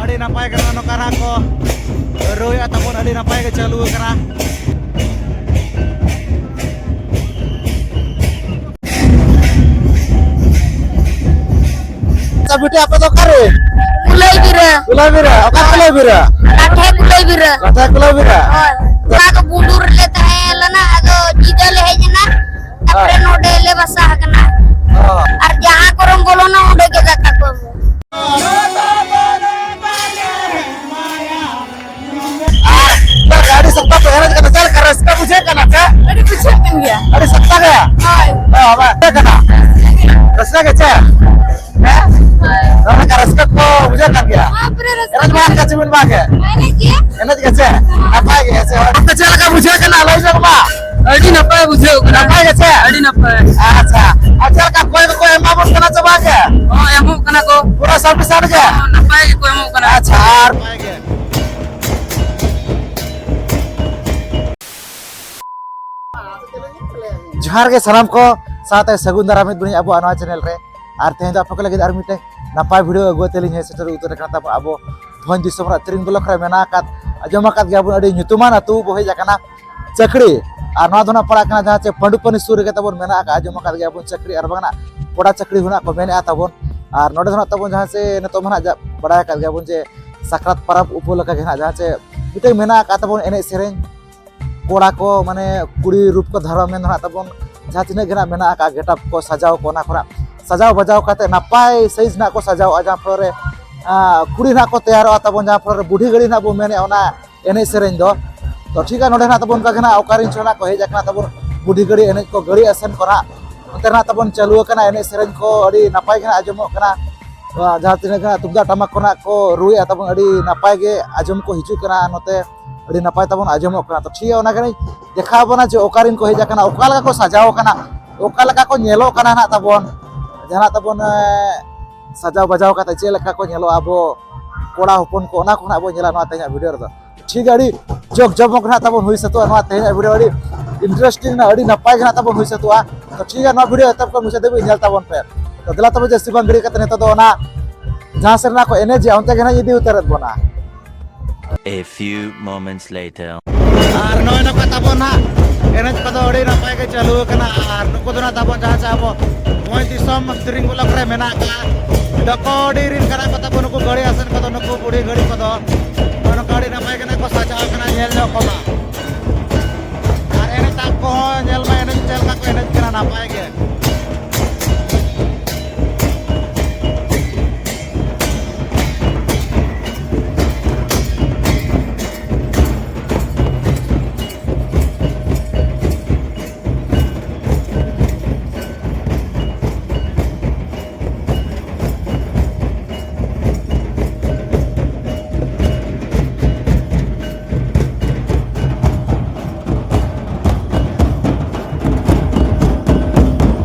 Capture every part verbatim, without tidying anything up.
ᱟᱹᱰᱤ ᱱᱟᱯᱟᱭ ᱠᱟᱱᱟ, ᱱᱚᱝᱠᱟ ᱱᱟᱜ ᱠᱚ ᱨᱩᱭᱮᱫᱼᱟ ᱛᱟᱵᱚᱱ, ᱟᱹᱰᱤ ᱱᱟᱯᱟᱭ ᱜᱮ ᱪᱟᱹᱞᱩ ᱟᱠᱟᱱᱟ᱾ ᱟᱪᱪᱷᱟ ᱵᱤᱴᱤ, ᱟᱯᱮ ᱫᱚ ᱚᱠᱟᱨᱮ? ᱠᱩᱞᱟᱹᱭ ᱵᱤᱨᱟᱹ᱾ ᱠᱩᱞᱟᱹᱭ ᱵᱤᱨᱟᱹ? ᱚᱠᱟ ᱠᱩᱞᱟᱹᱭ ᱵᱤᱨᱟᱹ? ᱞᱟᱴᱷᱮ ᱠᱩᱞᱟᱹᱭ ᱵᱤᱨᱟᱹ᱾ ᱞᱟᱴᱷᱮ ᱠᱩᱞᱟᱹᱭ ᱵᱤᱨᱟᱹ? ᱦᱳᱭ᱾ ᱚᱱᱟ ᱫᱚ ᱵᱩᱸᱰᱩ ᱨᱮᱞᱮ ᱛᱟᱦᱮᱸ ᱞᱮᱱᱟ, ᱟᱫᱚ ᱡᱤᱫᱟᱹ ᱞᱮ ᱦᱮᱡ ᱮᱱᱟ, ᱛᱟᱨᱯᱚᱨᱮ ᱦᱳᱭ᱾ ᱱᱚᱰᱮ ᱞᱮ ᱵᱟᱥᱟ ᱟᱠᱟᱱᱟ᱾ ᱦᱳᱭ᱾ ᱟᱨ ᱡᱟᱦᱟᱸ ᱠᱚᱨᱮᱢ ᱵᱚᱞᱚᱱᱟ, ᱚᱸᱰᱮ ᱜᱮ ᱫᱟᱠᱟ ᱠᱚ ᱮᱢᱚᱜᱼᱟ᱾ ᱟᱨ ᱟᱹᱰᱤ ᱥᱚᱠᱛᱚ ᱯᱮ ᱮᱱᱮᱡ ᱠᱟᱱᱟ, ᱪᱮᱫ ᱞᱮᱠᱟ ᱨᱟᱹᱥᱠᱟᱹ ᱵᱩᱡᱷᱟᱹᱜ ᱠᱟᱱᱟ ᱪᱮ? ᱟᱹᱰᱤ ᱵᱩᱡᱷᱟᱹᱜ ᱠᱟᱱ ᱜᱮᱭᱟ᱾ ᱟᱹᱰᱤ ᱥᱚᱠᱛᱚ ᱜᱮ? ᱦᱳᱭ᱾ ᱚ, ᱵᱟᱝ, ᱪᱮᱫ ᱠᱟᱱᱟ? ᱨᱟᱹᱥᱠᱟᱹ ᱜᱮ ᱪᱮ? ᱦᱮᱸ? ᱦᱳᱭ᱾ ᱱᱚᱜᱼᱚ ᱱᱚᱝᱠᱟ ᱨᱟᱹᱥᱠᱟᱹ ᱠᱚ ᱵᱩᱡᱷᱟᱹᱜ ᱠᱟᱱ ᱜᱮᱭᱟ? ᱦᱳᱭ, ᱯᱩᱨᱟᱹ ᱨᱟᱹᱥᱠᱟᱹ᱾ ᱮᱱᱮᱡ ᱵᱟᱲᱟ ᱠᱟᱜ ᱪᱮ ᱵᱤᱱ ᱵᱟᱝ ᱜᱮ? ᱮᱱᱮᱡ ᱜᱮ᱾ ᱮᱱᱮᱡ ᱜᱮ ᱪᱮ? ᱱᱟᱯᱟᱭ ᱜᱮ ᱪᱮ? ᱟᱯᱮ ᱪᱮᱫ ᱞᱮᱠᱟ ᱵᱩᱡᱷᱟᱹᱜ ᱠᱟᱱᱟ? ᱞᱟᱹᱭ ᱧᱚᱜ ᱢᱟ᱾ ᱟᱹᱰᱤ ᱱᱟᱯᱟᱭ ᱵᱩᱡᱷᱟᱹᱜ ᱠᱟᱱᱟ᱾ ᱱᱟᱯᱟᱭ ᱜᱮ ᱪᱮ? ᱟᱹᱰᱤ ᱱᱟᱯᱟᱭ᱾ ᱟᱪᱪᱷᱟ᱾ ᱟᱨ ᱪᱮᱫ ᱞᱮᱠᱟ ᱠᱚᱭ ᱠᱚᱠᱚ ᱮᱢᱟ ᱵᱚᱱ ᱠᱟᱱᱟ ᱪᱮ ᱵᱟᱝ ᱜᱮ? ᱦᱚᱸ, ᱮᱢᱚᱜ ᱠᱟᱱᱟ ᱠᱚ᱾ ᱯᱩᱨᱟᱹ ᱥᱟᱹᱨᱤ ᱥᱟᱹᱨᱤ ᱜᱮ? ᱦᱚᱸ, ᱱᱟᱯᱟᱭ ᱜᱮᱠᱚ ᱮᱢᱚᱜ ᱠᱟᱱᱟ᱾ ᱟᱪᱪᱷᱟ, ᱟᱨ ᱡᱚᱦᱟᱨ ᱜᱮ ᱥᱟᱱᱟᱢ ᱠᱚ, ᱥᱟᱶᱛᱮ ᱥᱟᱹᱜᱩᱱ ᱫᱟᱨᱟᱢ ᱢᱤᱫ ᱵᱚᱱ ᱟᱵᱚᱣᱟᱜ ᱱᱚᱣᱟ ᱪᱮᱱᱮᱞ ᱨᱮ᱾ ᱟᱨ ᱛᱮᱦᱮᱧ ᱫᱚ ᱟᱯᱮ ᱠᱚ ᱞᱟᱹᱜᱤᱫ ᱟᱨ ᱢᱤᱫᱴᱮᱱ ᱱᱟᱯᱟᱭ ᱵᱷᱤᱰᱤᱭᱳ ᱟᱹᱜᱩ ᱠᱟᱛᱮ ᱞᱤᱧ ᱦᱮᱡ ᱥᱮᱴᱮᱨ ᱩᱛᱟᱹᱨ ᱟᱠᱟᱱᱟ᱾ ᱛᱟᱵᱚᱱ ᱟᱵᱚ ᱵᱷᱚᱸᱡᱽ ᱫᱤᱥᱚᱢ ᱨᱮᱱᱟᱜ ᱛᱤᱨᱤᱝ ᱵᱞᱚᱠ ᱨᱮ ᱢᱮᱱᱟᱜ ᱟᱠᱟᱫ, ᱟᱸᱡᱚᱢ ᱟᱠᱟᱫ ᱜᱮᱭᱟᱵᱚᱱ, ᱟᱹᱰᱤ ᱧᱩᱛᱩᱢᱟᱱ ᱟᱹᱛᱩ ᱵᱚ ᱦᱮᱡ ᱟᱠᱟᱱᱟ ᱪᱟᱹᱠᱲᱤ᱾ ᱟᱨ ᱱᱚᱣᱟ ᱫᱚ ᱱᱟᱜ ᱯᱟᱲᱟᱜ ᱠᱟᱱᱟ ᱡᱟᱦᱟᱸ ᱪᱮ ᱯᱟᱺᱰᱩᱯᱟᱱᱤ ᱥᱩᱨ ᱨᱮᱜᱮ ᱛᱟᱵᱚᱱ ᱢᱮᱱᱟᱜ ᱟᱠᱟᱫ, ᱟᱸᱡᱚᱢ ᱟᱠᱟᱫ ᱜᱮᱭᱟᱵᱚᱱ ᱪᱟᱹᱠᱲᱤ, ᱟᱨ ᱵᱟᱝ ᱱᱟᱜ ᱯᱚᱰᱟ ᱪᱟᱹᱠᱲᱤ ᱦᱚᱸ ᱱᱟᱜ ᱠᱚ ᱢᱮᱱᱮᱫᱼᱟ ᱛᱟᱵᱚᱱ᱾ ᱟᱨ ᱱᱚᱰᱮ ᱫᱚ ᱱᱟᱜ ᱛᱟᱵᱚᱱ ᱡᱟᱦᱟᱸ ᱪᱮ ᱱᱤᱛᱚᱜ ᱢᱟ ᱱᱟᱜ ᱡᱟ-, ᱵᱟᱲᱟᱭ ᱟᱠᱟᱫ ᱜᱮᱭᱟᱵᱚᱱ ᱡᱮ ᱥᱟᱠᱨᱟᱛ ᱯᱚᱨᱚᱵᱽ ᱩᱯᱚᱞᱚᱠᱠᱷᱮ ᱜᱮ ᱱᱟᱜ ᱡᱟᱦᱟᱸ ᱪᱮ ᱢᱤᱫᱴᱮᱱ ᱢᱮᱱᱟᱜ ᱟᱠᱟᱫ ᱛᱟᱵᱚᱱ ᱮᱱᱮᱡ ᱥᱮᱨᱮᱧ, ᱠᱚᱲᱟ ᱠᱚ ᱢᱟᱱᱮ ᱠᱩᱲᱤ ᱨᱩᱯ ᱠᱚ ᱫᱷᱟᱨᱚ ᱢᱮᱱ ᱫᱚ ᱱᱟᱜ ᱛᱟᱵᱚᱱ ᱡᱟᱦᱟᱸ ᱛᱤᱱᱟᱹᱜ ᱜᱮ ᱱᱟᱜ ᱢᱮᱱᱟᱜ ᱟᱠᱟᱫ ᱜᱮᱴᱟᱯ ᱠᱚ ᱥᱟᱡᱟᱣ ᱠᱚ, ᱚᱱᱟ ᱠᱚ ᱱᱟᱜ ᱥᱟᱡᱟᱣ ᱵᱟᱡᱟᱣ ᱠᱟᱛᱮ ᱱᱟᱯᱟᱭ ᱥᱟᱭᱤᱡᱽ ᱱᱟᱜ ᱠᱚ ᱥᱟᱡᱟᱣᱚᱜᱼᱟ, ᱡᱟᱦᱟᱸ ᱯᱷᱚᱞᱚ ᱨᱮ, ᱟᱸ, ᱠᱩᱲᱤ ᱱᱟᱜ ᱠᱚ ᱛᱮᱭᱟᱨᱚᱜᱼᱟ ᱛᱟᱵᱚᱱ, ᱡᱟᱦᱟᱸ ᱯᱷᱚᱞᱚ ᱨᱮ ᱵᱩᱰᱷᱤ ᱜᱟᱹᱲᱤ ᱱᱟᱜ ᱵᱚᱱ ᱢᱮᱱᱮᱫᱼᱟ ᱚᱱᱟ ᱮᱱᱮᱡ ᱥᱮᱨᱮᱧ ᱫᱚ᱾ ᱛᱚ ᱴᱷᱤᱠ ᱜᱮᱭᱟ, ᱱᱚᱰᱮ ᱱᱟᱜ ᱛᱟᱵᱚᱱ ᱚᱱᱠᱟ ᱜᱮ ᱱᱟᱜ ᱚᱠᱟᱨᱮᱱ ᱪᱚ ᱱᱟᱜ ᱠᱚ ᱦᱮᱡ ᱟᱠᱟᱱᱟ ᱛᱟᱵᱚᱱ ᱵᱩᱰᱷᱤ ᱜᱟᱹᱲᱤ ᱮᱱᱮᱡ ᱠᱚ, ᱜᱟᱹᱲᱤ ᱟᱥᱮᱱ ᱠᱚ ᱱᱟᱜ ᱚᱱᱛᱮ ᱱᱟᱜ ᱛᱟᱵᱚᱱ ᱪᱟᱹᱞᱩ ᱟᱠᱟᱱᱟ ᱮᱱᱮᱡ ᱥᱮᱨᱮᱧ ᱠᱚ, ᱟᱹᱰᱤ ᱱᱟᱯᱟᱭ ᱜᱮ ᱱᱟᱜ ᱟᱸᱡᱚᱢᱚᱜ ᱠᱟᱱᱟ᱾ ᱟᱸ, ᱡᱟᱦᱟᱸ ᱛᱤᱱᱟᱹᱜ ᱜᱮ ᱱᱟᱜ ᱛᱩᱢᱫᱟᱜ ᱴᱟᱢᱟᱠ ᱠᱚ ᱱᱟᱜ ᱠᱚ ᱨᱩᱭᱮᱫᱼᱟ ᱛᱟᱵᱚᱱ, ᱟᱹᱰᱤ ᱱᱟᱯᱟᱭ ᱜᱮ ᱟᱸᱡᱚᱢ ᱠᱚ ᱦᱤᱡᱩᱜ ᱠᱟᱱᱟ ᱱᱚᱛᱮ᱾ ᱟᱹᱰᱤ ᱱᱟᱯᱟᱭ ᱛᱟᱵᱚᱱ ᱟᱸᱡᱚᱢᱚᱜ ᱠᱟᱱᱟ᱾ ᱛᱚ ᱴᱷᱤᱠ ᱜᱮᱭᱟ, ᱚᱱᱟ ᱜᱮᱞᱤᱧ ᱫᱮᱠᱷᱟᱣ ᱟᱵᱚᱱᱟ ᱡᱮ ᱚᱠᱟᱨᱮᱱ ᱠᱚ ᱦᱮᱡ ᱟᱠᱟᱱᱟ, ᱚᱠᱟ ᱞᱮᱠᱟ ᱠᱚ ᱥᱟᱡᱟᱣ ᱟᱠᱟᱱᱟ, ᱚᱠᱟ ᱞᱮᱠᱟ ᱠᱚ ᱧᱮᱞᱚᱜ ᱠᱟᱱᱟ ᱱᱟᱜ ᱛᱟᱵᱚᱱ᱾ ᱡᱟᱦᱟᱱᱟᱜ ᱛᱟᱵᱚᱱ, ᱮ, ᱥᱟᱡᱟᱣ ᱵᱟᱡᱟᱣ ᱠᱟᱛᱮ ᱪᱮᱫ ᱞᱮᱠᱟ ᱠᱚ ᱧᱮᱞᱚᱜᱼᱟ ᱟᱵᱚ ᱠᱚᱲᱟ ᱦᱚᱯᱚᱱ ᱠᱚ, ᱚᱱᱟ ᱠᱚ ᱱᱟᱜ ᱵᱚᱱ ᱧᱮᱞᱟ ᱱᱚᱣᱟ ᱛᱮᱦᱮᱧᱟᱜ ᱵᱷᱤᱰᱤᱭᱳ ᱨᱮᱫᱚ᱾ ᱴᱷᱤᱠ ᱜᱮᱭᱟ, ᱟᱹᱰᱤ ᱡᱚᱠ ᱡᱚᱢᱚᱠ ᱱᱟᱜ ᱛᱟᱵᱚᱱ ᱦᱩᱭ ᱥᱟᱹᱛᱚᱜᱼᱟ ᱱᱚᱣᱟ ᱛᱮᱦᱮᱧᱟᱜ ᱵᱷᱤᱰᱤᱭᱳ, ᱟᱹᱰᱤ ᱤᱱᱴᱟᱨᱮᱥᱴᱤᱝ ᱱᱟᱜ, ᱟᱹᱰᱤ ᱱᱟᱯᱟᱭ ᱜᱮ ᱱᱟᱜ ᱛᱟᱵᱚᱱ ᱦᱩᱭ ᱥᱟᱹᱛᱚᱜᱼᱟ᱾ ᱛᱚ ᱴᱷᱤᱠ ᱜᱮᱭᱟ, ᱱᱚᱣᱟ ᱵᱷᱤᱰᱤᱭᱳ ᱮᱛᱚᱦᱚᱵ ᱠᱷᱚᱱ ᱢᱩᱪᱟᱹᱫ ᱫᱷᱟᱹᱵᱤᱡ ᱧᱮᱞ ᱛᱟᱵᱚᱱ ᱯᱮ᱾ ᱛᱚ ᱫᱮᱞᱟ ᱛᱚᱵᱮ ᱡᱟᱹᱥᱛᱤ ᱵᱟᱝ ᱜᱷᱟᱹᱲᱤ ᱠᱟᱛᱮ ᱱᱤᱛᱚᱜ ᱫᱚ ᱚᱱᱟ ᱡᱟᱦᱟᱸ ᱥᱮᱫ ᱨᱮᱱᱟᱜ ᱠᱚ ᱮᱱᱮᱡᱮᱜᱼᱟ, ᱚᱱᱛᱮ ᱜᱮ ᱱᱟᱦᱟᱜ ᱤᱧ ᱤᱫᱤ ᱩᱛᱟᱹᱨᱮᱫ ᱵᱚᱱᱟ᱾ A few moments later. ᱟᱨ ᱱᱚᱜᱼᱚᱭ ᱱᱚᱝᱠᱟ ᱛᱟᱵᱚᱱ ᱦᱟᱸᱜ ᱮᱱᱮᱡ ᱠᱚᱫᱚ ᱟᱹᱰᱤ ᱱᱟᱯᱟᱭ ᱜᱮ ᱪᱟᱹᱞᱩ ᱟᱠᱟᱱᱟ᱾ ᱟᱨ ᱱᱩᱠᱩ ᱫᱚ ᱱᱟᱜ ᱛᱟᱵᱚᱱ ᱡᱟᱦᱟᱸ ᱡᱟᱦᱟᱸ ᱟᱵᱚ ᱱᱚᱜᱼᱚᱭ ᱫᱤᱥᱚᱢ ᱥᱮᱨᱮᱧ ᱵᱞᱚᱠ ᱨᱮ ᱢᱮᱱᱟᱜ ᱟᱠᱟᱫ ᱰᱚᱠᱚᱰᱤ ᱨᱤᱱ ᱠᱟᱱᱟ ᱠᱚ ᱛᱟᱵᱚᱱ ᱱᱩᱠᱩ ᱜᱟᱹᱲᱤ ᱟᱥᱮᱱ ᱠᱚᱫᱚ, ᱱᱩᱠᱩ ᱵᱩᱲᱦᱤ ᱜᱟᱹᱲᱤ ᱠᱚᱫᱚ ᱱᱚᱜᱼᱚᱭ ᱱᱚᱝᱠᱟ ᱟᱹᱰᱤ ᱱᱟᱯᱟᱭ ᱜᱮ ᱱᱟᱜ ᱠᱚ ᱥᱟᱡᱟᱣ ᱟᱠᱟᱱᱟ, ᱧᱮᱞ ᱧᱚᱜ ᱠᱚᱢᱟ᱾ ᱟᱨ ᱮᱱᱮᱡ ᱛᱟᱵ ᱠᱚᱦᱚᱸ ᱧᱮᱞ ᱢᱟ, ᱮᱱᱮᱡ ᱪᱮᱫ ᱞᱮᱠᱟ ᱠᱚ ᱮᱱᱮᱡ ᱠᱟᱱᱟ, ᱱᱟᱯᱟᱭ ᱜᱮ᱾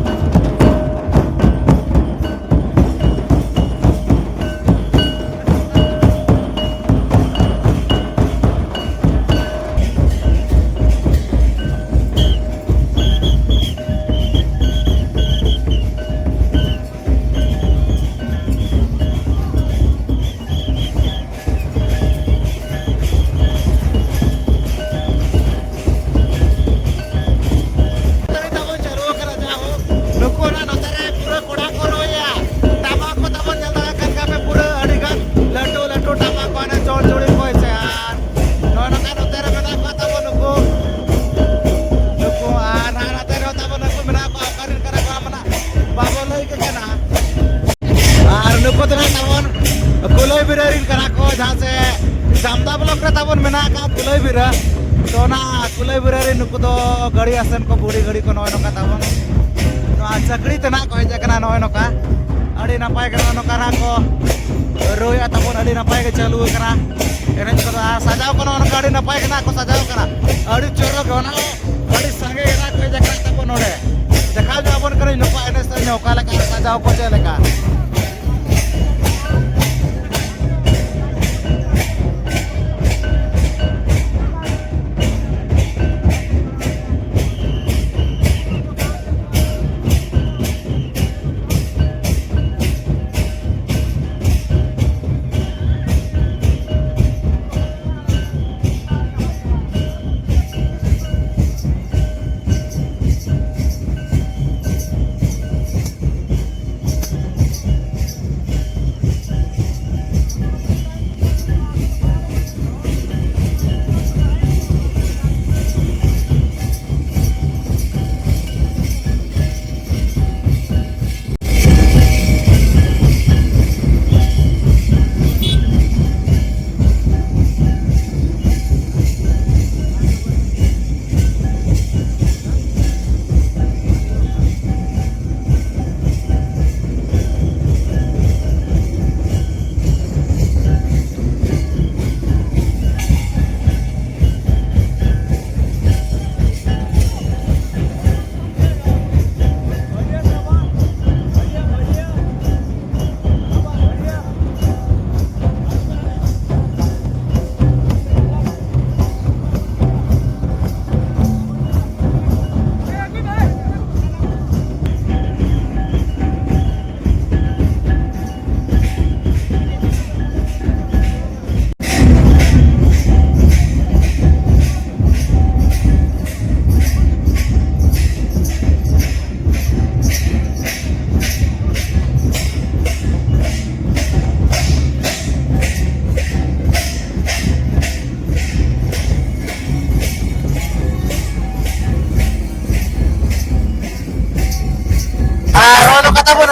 ᱱᱩᱠᱩ ᱚᱱᱟ ᱱᱚᱛᱮ ᱨᱮ ᱯᱩᱨᱟᱹ ᱠᱚᱲᱟ ᱠᱚ ᱨᱚᱦᱚᱭᱟ᱾ ᱴᱟᱢᱟᱠ ᱠᱚ ᱛᱟᱵᱚᱱ ᱧᱮᱞ ᱫᱟᱲᱮᱭᱟᱜ ᱠᱟᱱ ᱠᱷᱟᱱ ᱯᱮ, ᱯᱩᱨᱟᱹ ᱟᱹᱰᱤ ᱜᱟᱱ ᱞᱟᱹᱴᱩ ᱞᱟᱹᱴᱩ ᱴᱟᱢᱟᱠ ᱠᱚ ᱦᱟᱱᱮ ᱪᱚᱲᱪᱚᱲᱤ ᱠᱚ ᱦᱮᱸᱥᱮ᱾ ᱟᱨ ᱱᱚᱜᱼᱚᱭ ᱱᱚᱝᱠᱟ ᱱᱚᱛᱮ ᱨᱮ ᱢᱮᱱᱟᱜ ᱠᱚᱣᱟ ᱛᱟᱵᱚᱱ ᱱᱩᱠᱩ, ᱱᱩᱠᱩ ᱟᱨ ᱱᱟᱜ ᱱᱚᱛᱮ ᱨᱮᱦᱚᱸ ᱛᱟᱵᱚᱱ ᱱᱩᱠᱩ ᱢᱮᱱᱟᱜ ᱠᱚᱣᱟ, ᱚᱠᱟ ᱨᱮᱱ ᱠᱟᱱᱟ ᱠᱚ ᱟᱢ ᱱᱟᱜ ᱵᱟᱵᱚ ᱞᱟᱹᱭ ᱠᱮ ᱠᱟᱱᱟ᱾ ᱟᱨ ᱱᱩᱠᱩ ᱫᱚ ᱱᱟᱜ ᱛᱟᱵᱚᱱ ᱠᱩᱞᱟᱹᱭ ᱵᱤᱨᱟᱹ ᱨᱮᱱ ᱠᱟᱱᱟ ᱠᱚ, ᱡᱟᱦᱟᱸ ᱥᱮ ᱡᱟᱢᱫᱟ ᱵᱞᱚᱠ ᱨᱮ ᱛᱟᱵᱚᱱ ᱢᱮᱱᱟᱜ ᱟᱠᱟᱫ ᱠᱩᱞᱟᱹᱭ ᱵᱤᱨᱟᱹ᱾ ᱛᱚ ᱚᱱᱟ ᱠᱩᱞᱟᱹᱭ ᱵᱤᱨᱟᱹ ᱨᱮ ᱱᱩᱠᱩ ᱫᱚ ᱜᱟᱹᱲᱤ ᱟᱥᱮᱱ ᱠᱚ, ᱵᱩᱲᱦᱤ ᱜᱟᱹᱲᱤ ᱠᱚ ᱱᱚᱜᱼᱚᱭ ᱱᱚᱝᱠᱟ ᱛᱟᱵᱚᱱ ᱱᱚᱣᱟ ᱪᱟᱹᱠᱲᱤ ᱛᱮ ᱱᱟᱜ ᱠᱚ ᱦᱮᱡ ᱟᱠᱟᱱᱟ᱾ ᱱᱚᱜᱼᱚᱭ ᱱᱚᱝᱠᱟ ᱟᱹᱰᱤ ᱱᱟᱯᱟᱭ ᱜᱮ ᱱᱚᱜᱼᱚᱭ ᱱᱚᱝᱠᱟ ᱱᱟᱜ ᱠᱚ ᱨᱩᱭᱟ ᱛᱟᱵᱚᱱ, ᱟᱹᱰᱤ ᱱᱟᱯᱟᱭ ᱜᱮ ᱪᱟᱹᱞᱩ ᱟᱠᱟᱱᱟ ᱮᱱᱮᱡ ᱠᱚᱫᱚ᱾ ᱟᱨ ᱥᱟᱡᱟᱣ ᱠᱚ ᱱᱚᱜᱼᱚᱭ ᱱᱚᱝᱠᱟ ᱟᱹᱰᱤ ᱱᱟᱯᱟᱭ ᱜᱮ ᱱᱟᱜ ᱠᱚ ᱥᱟᱡᱟᱣ ᱠᱟᱱᱟ, ᱟᱹᱰᱤ ᱪᱚᱨᱚᱠ ᱜᱮ᱾ ᱚᱱᱟ ᱦᱚᱸ ᱟᱹᱰᱤ ᱥᱟᱸᱜᱮ ᱜᱮ ᱱᱟᱜ ᱠᱚ ᱦᱮᱡ ᱟᱠᱟᱱ ᱛᱟᱵᱚᱱ ᱱᱚᱰᱮ᱾ ᱫᱮᱠᱷᱟᱣ ᱧᱚᱜ ᱟᱵᱚᱱ ᱠᱟᱹᱱᱟᱹᱧ ᱱᱩᱠᱩᱣᱟᱜ ᱮᱱᱮᱡ ᱥᱮᱨᱮᱧ ᱚᱠᱟ ᱞᱮᱠᱟ, ᱥᱟᱡᱟᱣ ᱠᱚ ᱪᱮᱫ ᱞᱮᱠᱟ᱾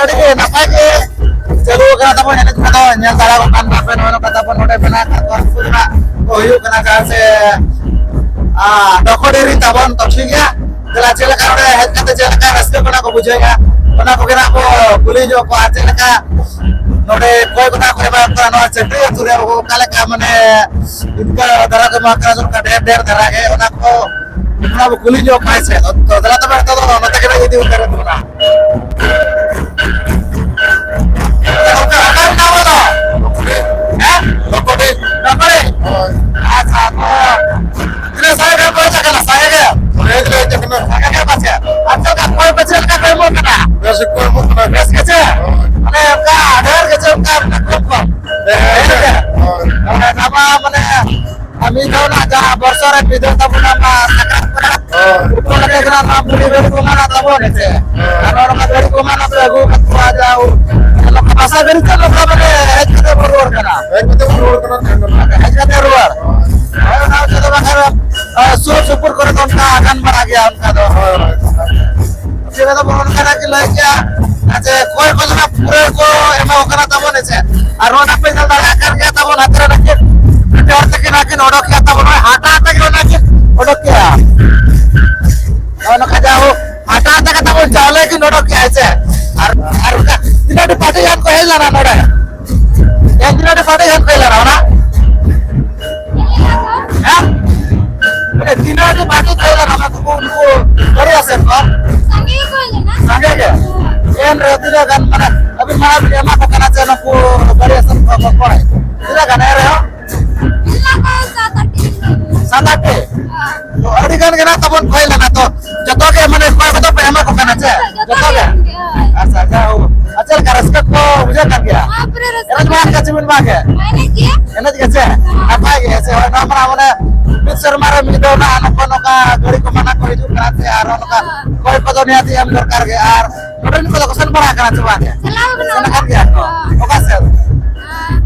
ᱟᱹᱰᱤ ᱜᱮ ᱱᱟᱯᱟᱭ ᱜᱮ ᱪᱟᱹᱞᱩ ᱟᱠᱟᱱᱟ ᱛᱟᱵᱚᱱ ᱮᱱᱮᱡ ᱠᱚᱫᱚ᱾ ᱧᱮᱞ ᱫᱟᱲᱮᱭᱟᱜ ᱠᱟᱱ ᱛᱟᱯᱮ, ᱱᱚᱜᱼᱚᱭ ᱱᱚᱝᱠᱟ ᱛᱟᱵᱚᱱ ᱱᱚᱰᱮ ᱢᱮᱱᱟᱜ ᱟᱠᱟᱫ ᱠᱚᱣᱟ, ᱩᱱᱠᱩ ᱫᱚ ᱦᱟᱸᱜ ᱠᱚ ᱦᱩᱭᱩᱜ ᱠᱟᱱᱟ ᱡᱟᱦᱟᱸ ᱥᱮ, ᱟᱨ, ᱰᱚᱠᱚ ᱰᱮᱨᱤ ᱛᱟᱵᱚᱱ᱾ ᱛᱚ ᱴᱷᱤᱠ ᱜᱮᱭᱟ, ᱫᱮᱞᱟ ᱪᱮᱫ ᱞᱮᱠᱟ ᱱᱚᱰᱮ ᱦᱮᱡ ᱠᱟᱛᱮ ᱪᱮᱫ ᱞᱮᱠᱟ ᱨᱟᱹᱥᱠᱟᱹ ᱠᱚ ᱠᱚ ᱵᱩᱡᱷᱟᱹᱣᱮᱫᱼᱟ, ᱚᱱᱟ ᱠᱚᱜᱮ ᱱᱟᱜ ᱵᱚ ᱠᱩᱞᱤ ᱧᱚᱜ ᱠᱚᱣᱟ᱾ ᱪᱮᱫ ᱞᱮᱠᱟ ᱱᱚᱰᱮ ᱚᱠᱚᱭ ᱠᱚ ᱱᱟᱜ ᱠᱚ ᱮᱢᱟ ᱠᱚ ᱠᱟᱱᱟ ᱱᱚᱣᱟ ᱪᱟᱹᱠᱨᱤ ᱟᱹᱛᱩ ᱨᱮ, ᱚᱠᱟ ᱞᱮᱠᱟ ᱢᱟᱱᱮ ᱤᱱᱠᱟᱹ ᱫᱷᱟᱨᱟ ᱠᱚ ᱮᱢᱟ ᱠᱚ ᱠᱟᱱᱟ, ᱰᱷᱮᱨ ᱰᱷᱮᱨ ᱫᱷᱟᱨᱟ ᱜᱮ, ᱚᱱᱟ ᱠᱚ ᱚᱱᱟ ᱵᱚ ᱠᱩᱞᱤ ᱧᱚᱜ ᱠᱚᱣᱟ ᱥᱮ᱾ ᱛᱚ ᱫᱮᱞᱟ ᱛᱚᱵᱮ ᱱᱤᱛᱚᱜ ᱫᱚ ᱱᱚᱛᱮ ᱜᱮ ᱤᱫᱤ ᱩᱛᱟᱹᱨ ᱵᱚᱱᱟ᱾ ᱜᱚᱢᱠᱮ, ᱚᱠᱟ ᱨᱮᱱ ᱟᱵᱚ ᱫᱚ? ᱦᱮᱸ? ᱞᱚᱠᱚᱰᱤ᱾ ᱞᱚᱠᱚᱰᱤ? ᱦᱳᱭ᱾ ᱟᱪᱪᱷᱟ, ᱛᱚ ᱛᱤᱱᱟᱹᱜ ᱥᱟᱸᱜᱮ ᱜᱮ ᱯᱮ ᱦᱮᱡ ᱟᱠᱟᱱᱟ? ᱥᱟᱸᱜᱮ ᱜᱮ? ᱦᱮᱡ ᱞᱮ ᱦᱮᱡ ᱟᱠᱟᱱᱟ᱾ ᱥᱟᱸᱜᱮ ᱜᱮ ᱯᱟᱪᱮ? ᱟᱪᱪᱷᱟ, ᱚᱠᱟ ᱠᱚᱭ ᱯᱮ ᱪᱮᱫ ᱞᱮᱠᱟ ᱠᱚ ᱮᱢᱚᱜ ᱠᱟᱱᱟ? ᱵᱮᱥ ᱜᱮᱠᱚ ᱮᱢᱚᱜ ᱠᱟᱱᱟ᱾ ᱵᱮᱥ ᱜᱮ ᱪᱮ? ᱦᱳᱭ᱾ ᱢᱟᱱᱮ ᱚᱱᱠᱟ ᱰᱷᱮᱨ ᱜᱮ ᱪᱮ ᱚᱱᱠᱟ ᱠᱚᱢ ᱠᱚᱢ? ᱰᱷᱮᱨ ᱰᱷᱮᱨ ᱜᱮ᱾ ᱜᱮ? ᱦᱳᱭ᱾ ᱢᱟᱱᱮ ᱱᱟᱣᱟ ᱢᱟᱱᱮ ᱟᱨ ᱢᱤᱫ ᱫᱷᱟᱣ ᱱᱟᱜ ᱡᱟᱦᱟᱸ ᱵᱚᱨᱥᱚ ᱨᱮ ᱢᱤᱫ ᱫᱷᱟᱣ ᱛᱟᱵᱚᱱ ᱚᱱᱟ ᱥᱟᱠᱨᱟᱛ ᱯᱚᱨᱚᱵᱽ, ᱦᱳᱭ᱾ ᱩᱱᱠᱩ ᱞᱟᱹᱜᱤᱫ ᱜᱮ ᱱᱟᱜ ᱱᱚᱣᱟ ᱵᱩᱰᱷᱤ ᱜᱟᱹᱰᱤ ᱠᱚ ᱢᱮᱱᱟᱜ ᱛᱟᱵᱚᱱ ᱦᱮᱸᱥᱮ᱾ ᱦᱳᱭ᱾ ᱟᱨ ᱱᱚᱣᱟ ᱜᱟᱹᱰᱤ ᱠᱚ ᱢᱮᱱᱟᱜ ᱛᱮ ᱟᱹᱜᱩ ᱠᱟᱜ ᱠᱚᱣᱟ ᱡᱟ ᱩ-, ᱱᱚᱝᱠᱟ ᱵᱟᱥᱟ ᱜᱟᱹᱰᱤ ᱛᱮ ᱱᱚᱝᱠᱟ ᱢᱟᱱᱮ ᱦᱮᱡ ᱠᱟᱛᱮ ᱵᱚᱱ ᱨᱩᱣᱟᱹᱲ ᱠᱟᱱᱟ᱾ ᱦᱮᱡ ᱠᱟᱛᱮ ᱵᱚᱱ ᱨᱩᱣᱟᱹᱲ ᱠᱟᱱᱟ᱾ ᱦᱮᱡ ᱠᱟᱛᱮ ᱨᱩᱣᱟᱹᱲ᱾ ᱦᱳᱭ, ᱚᱱᱟ ᱦᱚᱛᱮ ᱛᱮ ᱵᱟᱠᱷᱟᱱ, ᱟᱨ ᱥᱩᱨ ᱥᱩᱯᱩᱨ ᱠᱚᱨᱮ ᱫᱚ ᱚᱱᱠᱟ ᱜᱟᱱ ᱵᱟᱲᱟ ᱜᱮᱭᱟ ᱚᱱᱠᱟ ᱫᱚ᱾ ᱦᱳᱭ, ᱦᱳᱭ᱾ ᱪᱮᱫ ᱫᱚ ᱵᱚᱱ ᱚᱱᱠᱟᱱᱟᱜ ᱜᱮ ᱞᱟᱹᱭ ᱠᱮᱜᱼᱟ, ᱡᱮ ᱚᱠᱚᱭ ᱠᱚ ᱫᱚ ᱱᱟᱜ ᱯᱩᱨᱟᱹ ᱠᱚ ᱮᱢᱟ ᱠᱚ ᱠᱟᱱᱟ ᱛᱟᱵᱚᱱ, ᱦᱮᱸ ᱥᱮ? ᱟᱨ ᱱᱚᱣᱟ ᱱᱟᱜ ᱯᱮ ᱧᱮᱞ ᱫᱟᱲᱮᱭᱟᱜ ᱠᱟᱱ ᱜᱮᱭᱟ ᱛᱟᱵᱚᱱ, ᱦᱟᱛᱮ ᱨᱮ ᱱᱟᱜ ᱠᱤᱱ ᱯᱤᱴᱷᱟᱹ ᱦᱟᱛᱮ ᱠᱤᱱ ᱱᱟᱜ ᱠᱤᱱ ᱚᱰᱚᱠ ᱠᱮᱜᱼᱟ ᱛᱟᱵᱚᱱ, ᱱᱚᱜᱼᱚᱭ ᱦᱟᱴᱟ ᱦᱟᱛᱮ ᱜᱮ ᱚᱱᱟ ᱠᱤᱱ ᱚᱰᱚᱠ ᱠᱮᱜᱼᱟ᱾ ᱱᱚᱜᱼᱚ ᱱᱚᱝᱠᱟ ᱡᱟ ᱦᱳᱠ, ᱦᱟᱴᱟ ᱦᱟᱛᱮ ᱜᱮ ᱛᱟᱵᱚᱱ ᱪᱟᱣᱞᱮ ᱠᱤᱱ ᱚᱰᱚᱠ ᱠᱮᱜᱼᱟ, ᱦᱮᱸ ᱥᱮ? ᱟᱨ, ᱟᱨ ᱚᱱᱠᱟ ᱛᱤᱱᱟᱹᱜ ᱰᱤ ᱯᱟᱨᱴᱤ ᱜᱟᱱ ᱠᱚ ᱦᱮᱡ ᱞᱮᱱᱟ ᱱᱚᱰᱮ? ᱮᱱ ᱛᱤᱱᱟᱹᱜ ᱰᱤ ᱯᱟᱨᱴᱤ ᱜᱟᱱ ᱠᱚ ᱦᱮᱡ ᱞᱮᱱᱟ ᱚᱱᱟ? ᱦᱮᱸ? ᱢᱟᱱᱮ ᱛᱤᱱᱟᱹᱜ ᱰᱤ ᱯᱟᱨᱴᱤ ᱠᱚ ᱦᱮᱡ ᱞᱮᱱᱟ ᱚᱱᱟ ᱠᱚ, ᱩᱱᱠᱩ ᱵᱟᱨᱭᱟ ᱥᱮᱱ ᱠᱚ? ᱥᱟᱸᱜᱮ ᱜᱮᱠᱚ ᱦᱮᱡ ᱞᱮᱱᱟ᱾ ᱥᱟᱸᱜᱮ ᱜᱮ? ᱦᱳᱭ᱾ ᱮᱱ ᱨᱮᱦᱚᱸ ᱛᱤᱱᱟᱹᱜ ᱜᱟᱱ ᱢᱟᱱᱮ ᱟᱹᱵᱤᱱ ᱢᱟᱲᱟᱝ ᱵᱤᱱ ᱮᱢᱟ ᱠᱚ ᱠᱟᱱᱟ ᱡᱮ ᱱᱩᱠᱩ ᱵᱟᱨᱭᱟ ᱥᱮᱱ ᱠᱚ ᱠᱚᱲᱟ? ᱛᱤᱱᱟᱹᱜ ᱜᱟᱱ ᱮᱱ ᱨᱮᱦᱚᱸ? ᱢᱮᱱᱟᱜ ᱠᱚᱣᱟ ᱥᱟᱛ ᱟᱴ ᱴᱤ᱾ ᱥᱟᱛ ᱟᱴ ᱴᱤ? ᱦᱳᱭ᱾ ᱛᱚ, ᱟᱹᱰᱤ ᱜᱟᱱ ᱜᱮ ᱱᱟᱜ ᱛᱟᱵᱚᱱ ᱠᱚ ᱦᱮᱡ ᱞᱮᱱᱟ, ᱛᱚ ᱡᱚᱛᱚ ᱜᱮ ᱢᱟᱱᱮ ᱠᱚᱭ ᱠᱚᱫᱚ ᱯᱮ ᱮᱢᱟ ᱠᱚ ᱠᱟᱱᱟ ᱪᱮ? ᱡᱚᱛᱚ ᱡᱚᱛᱚ ᱜᱮ? ᱜᱮ, ᱦᱳᱭ᱾ ᱟᱪᱪᱷᱟ, ᱡᱟᱭᱦᱳᱠ᱾ ᱟᱨ ᱪᱮᱫ ᱞᱮᱠᱟ ᱨᱟᱹᱥᱠᱟᱹ ᱠᱚ ᱵᱩᱡᱷᱟᱹᱜ ᱠᱟᱱ ᱜᱮᱭᱟ? ᱦᱳᱭ, ᱯᱩᱨᱟᱹ ᱨᱟᱹᱥᱠᱟᱹ᱾ ᱮᱱᱮᱡ ᱵᱟᱲᱟ ᱠᱮᱫᱟ ᱪᱮ ᱵᱤᱱ ᱵᱟᱝ ᱜᱮ? ᱦᱳᱭ, ᱮᱱᱮᱡ ᱜᱮ᱾ ᱮᱱᱮᱡ ᱜᱮ ᱪᱮ? ᱦᱳᱭ᱾ ᱱᱟᱯᱟᱭ ᱜᱮ ᱥᱮ? ᱦᱳᱭ, ᱱᱚᱣᱟ ᱢᱟ ᱢᱟᱱᱮ ᱢᱤᱫ ᱥᱮᱨᱢᱟ ᱨᱮ ᱢᱤᱫ ᱫᱷᱟᱣ ᱱᱟᱜ ᱱᱚᱜᱼᱚ ᱱᱚᱝᱠᱟ ᱜᱟᱹᱲᱤ ᱠᱚ ᱢᱟᱱᱟ ᱠᱚ ᱦᱤᱡᱩᱜ ᱠᱟᱱᱟ ᱥᱮ, ᱟᱨ ᱱᱚᱜᱼᱚ ᱱᱚᱝᱠᱟ ᱦᱳᱭ᱾ ᱠᱚᱭ ᱠᱚᱫᱚ ᱱᱤᱦᱟᱹᱛ ᱮᱢ ᱫᱚᱨᱠᱟᱨ ᱜᱮ᱾ ᱟᱨ ᱱᱚᱰᱮᱱ ᱠᱚᱫᱚ ᱠᱚ ᱥᱮᱱ ᱵᱟᱲᱟ ᱟᱠᱟᱱᱟ ᱥᱮ ᱵᱟᱝ ᱜᱮ? ᱪᱟᱞᱟᱣ ᱠᱟᱱᱟ᱾ ᱥᱮᱱ ᱟᱠᱟᱱ ᱜᱮᱭᱟ ᱠᱚ? ᱦᱳᱭ᱾ ᱚᱠᱟ ᱥᱮᱫ? ᱟᱨ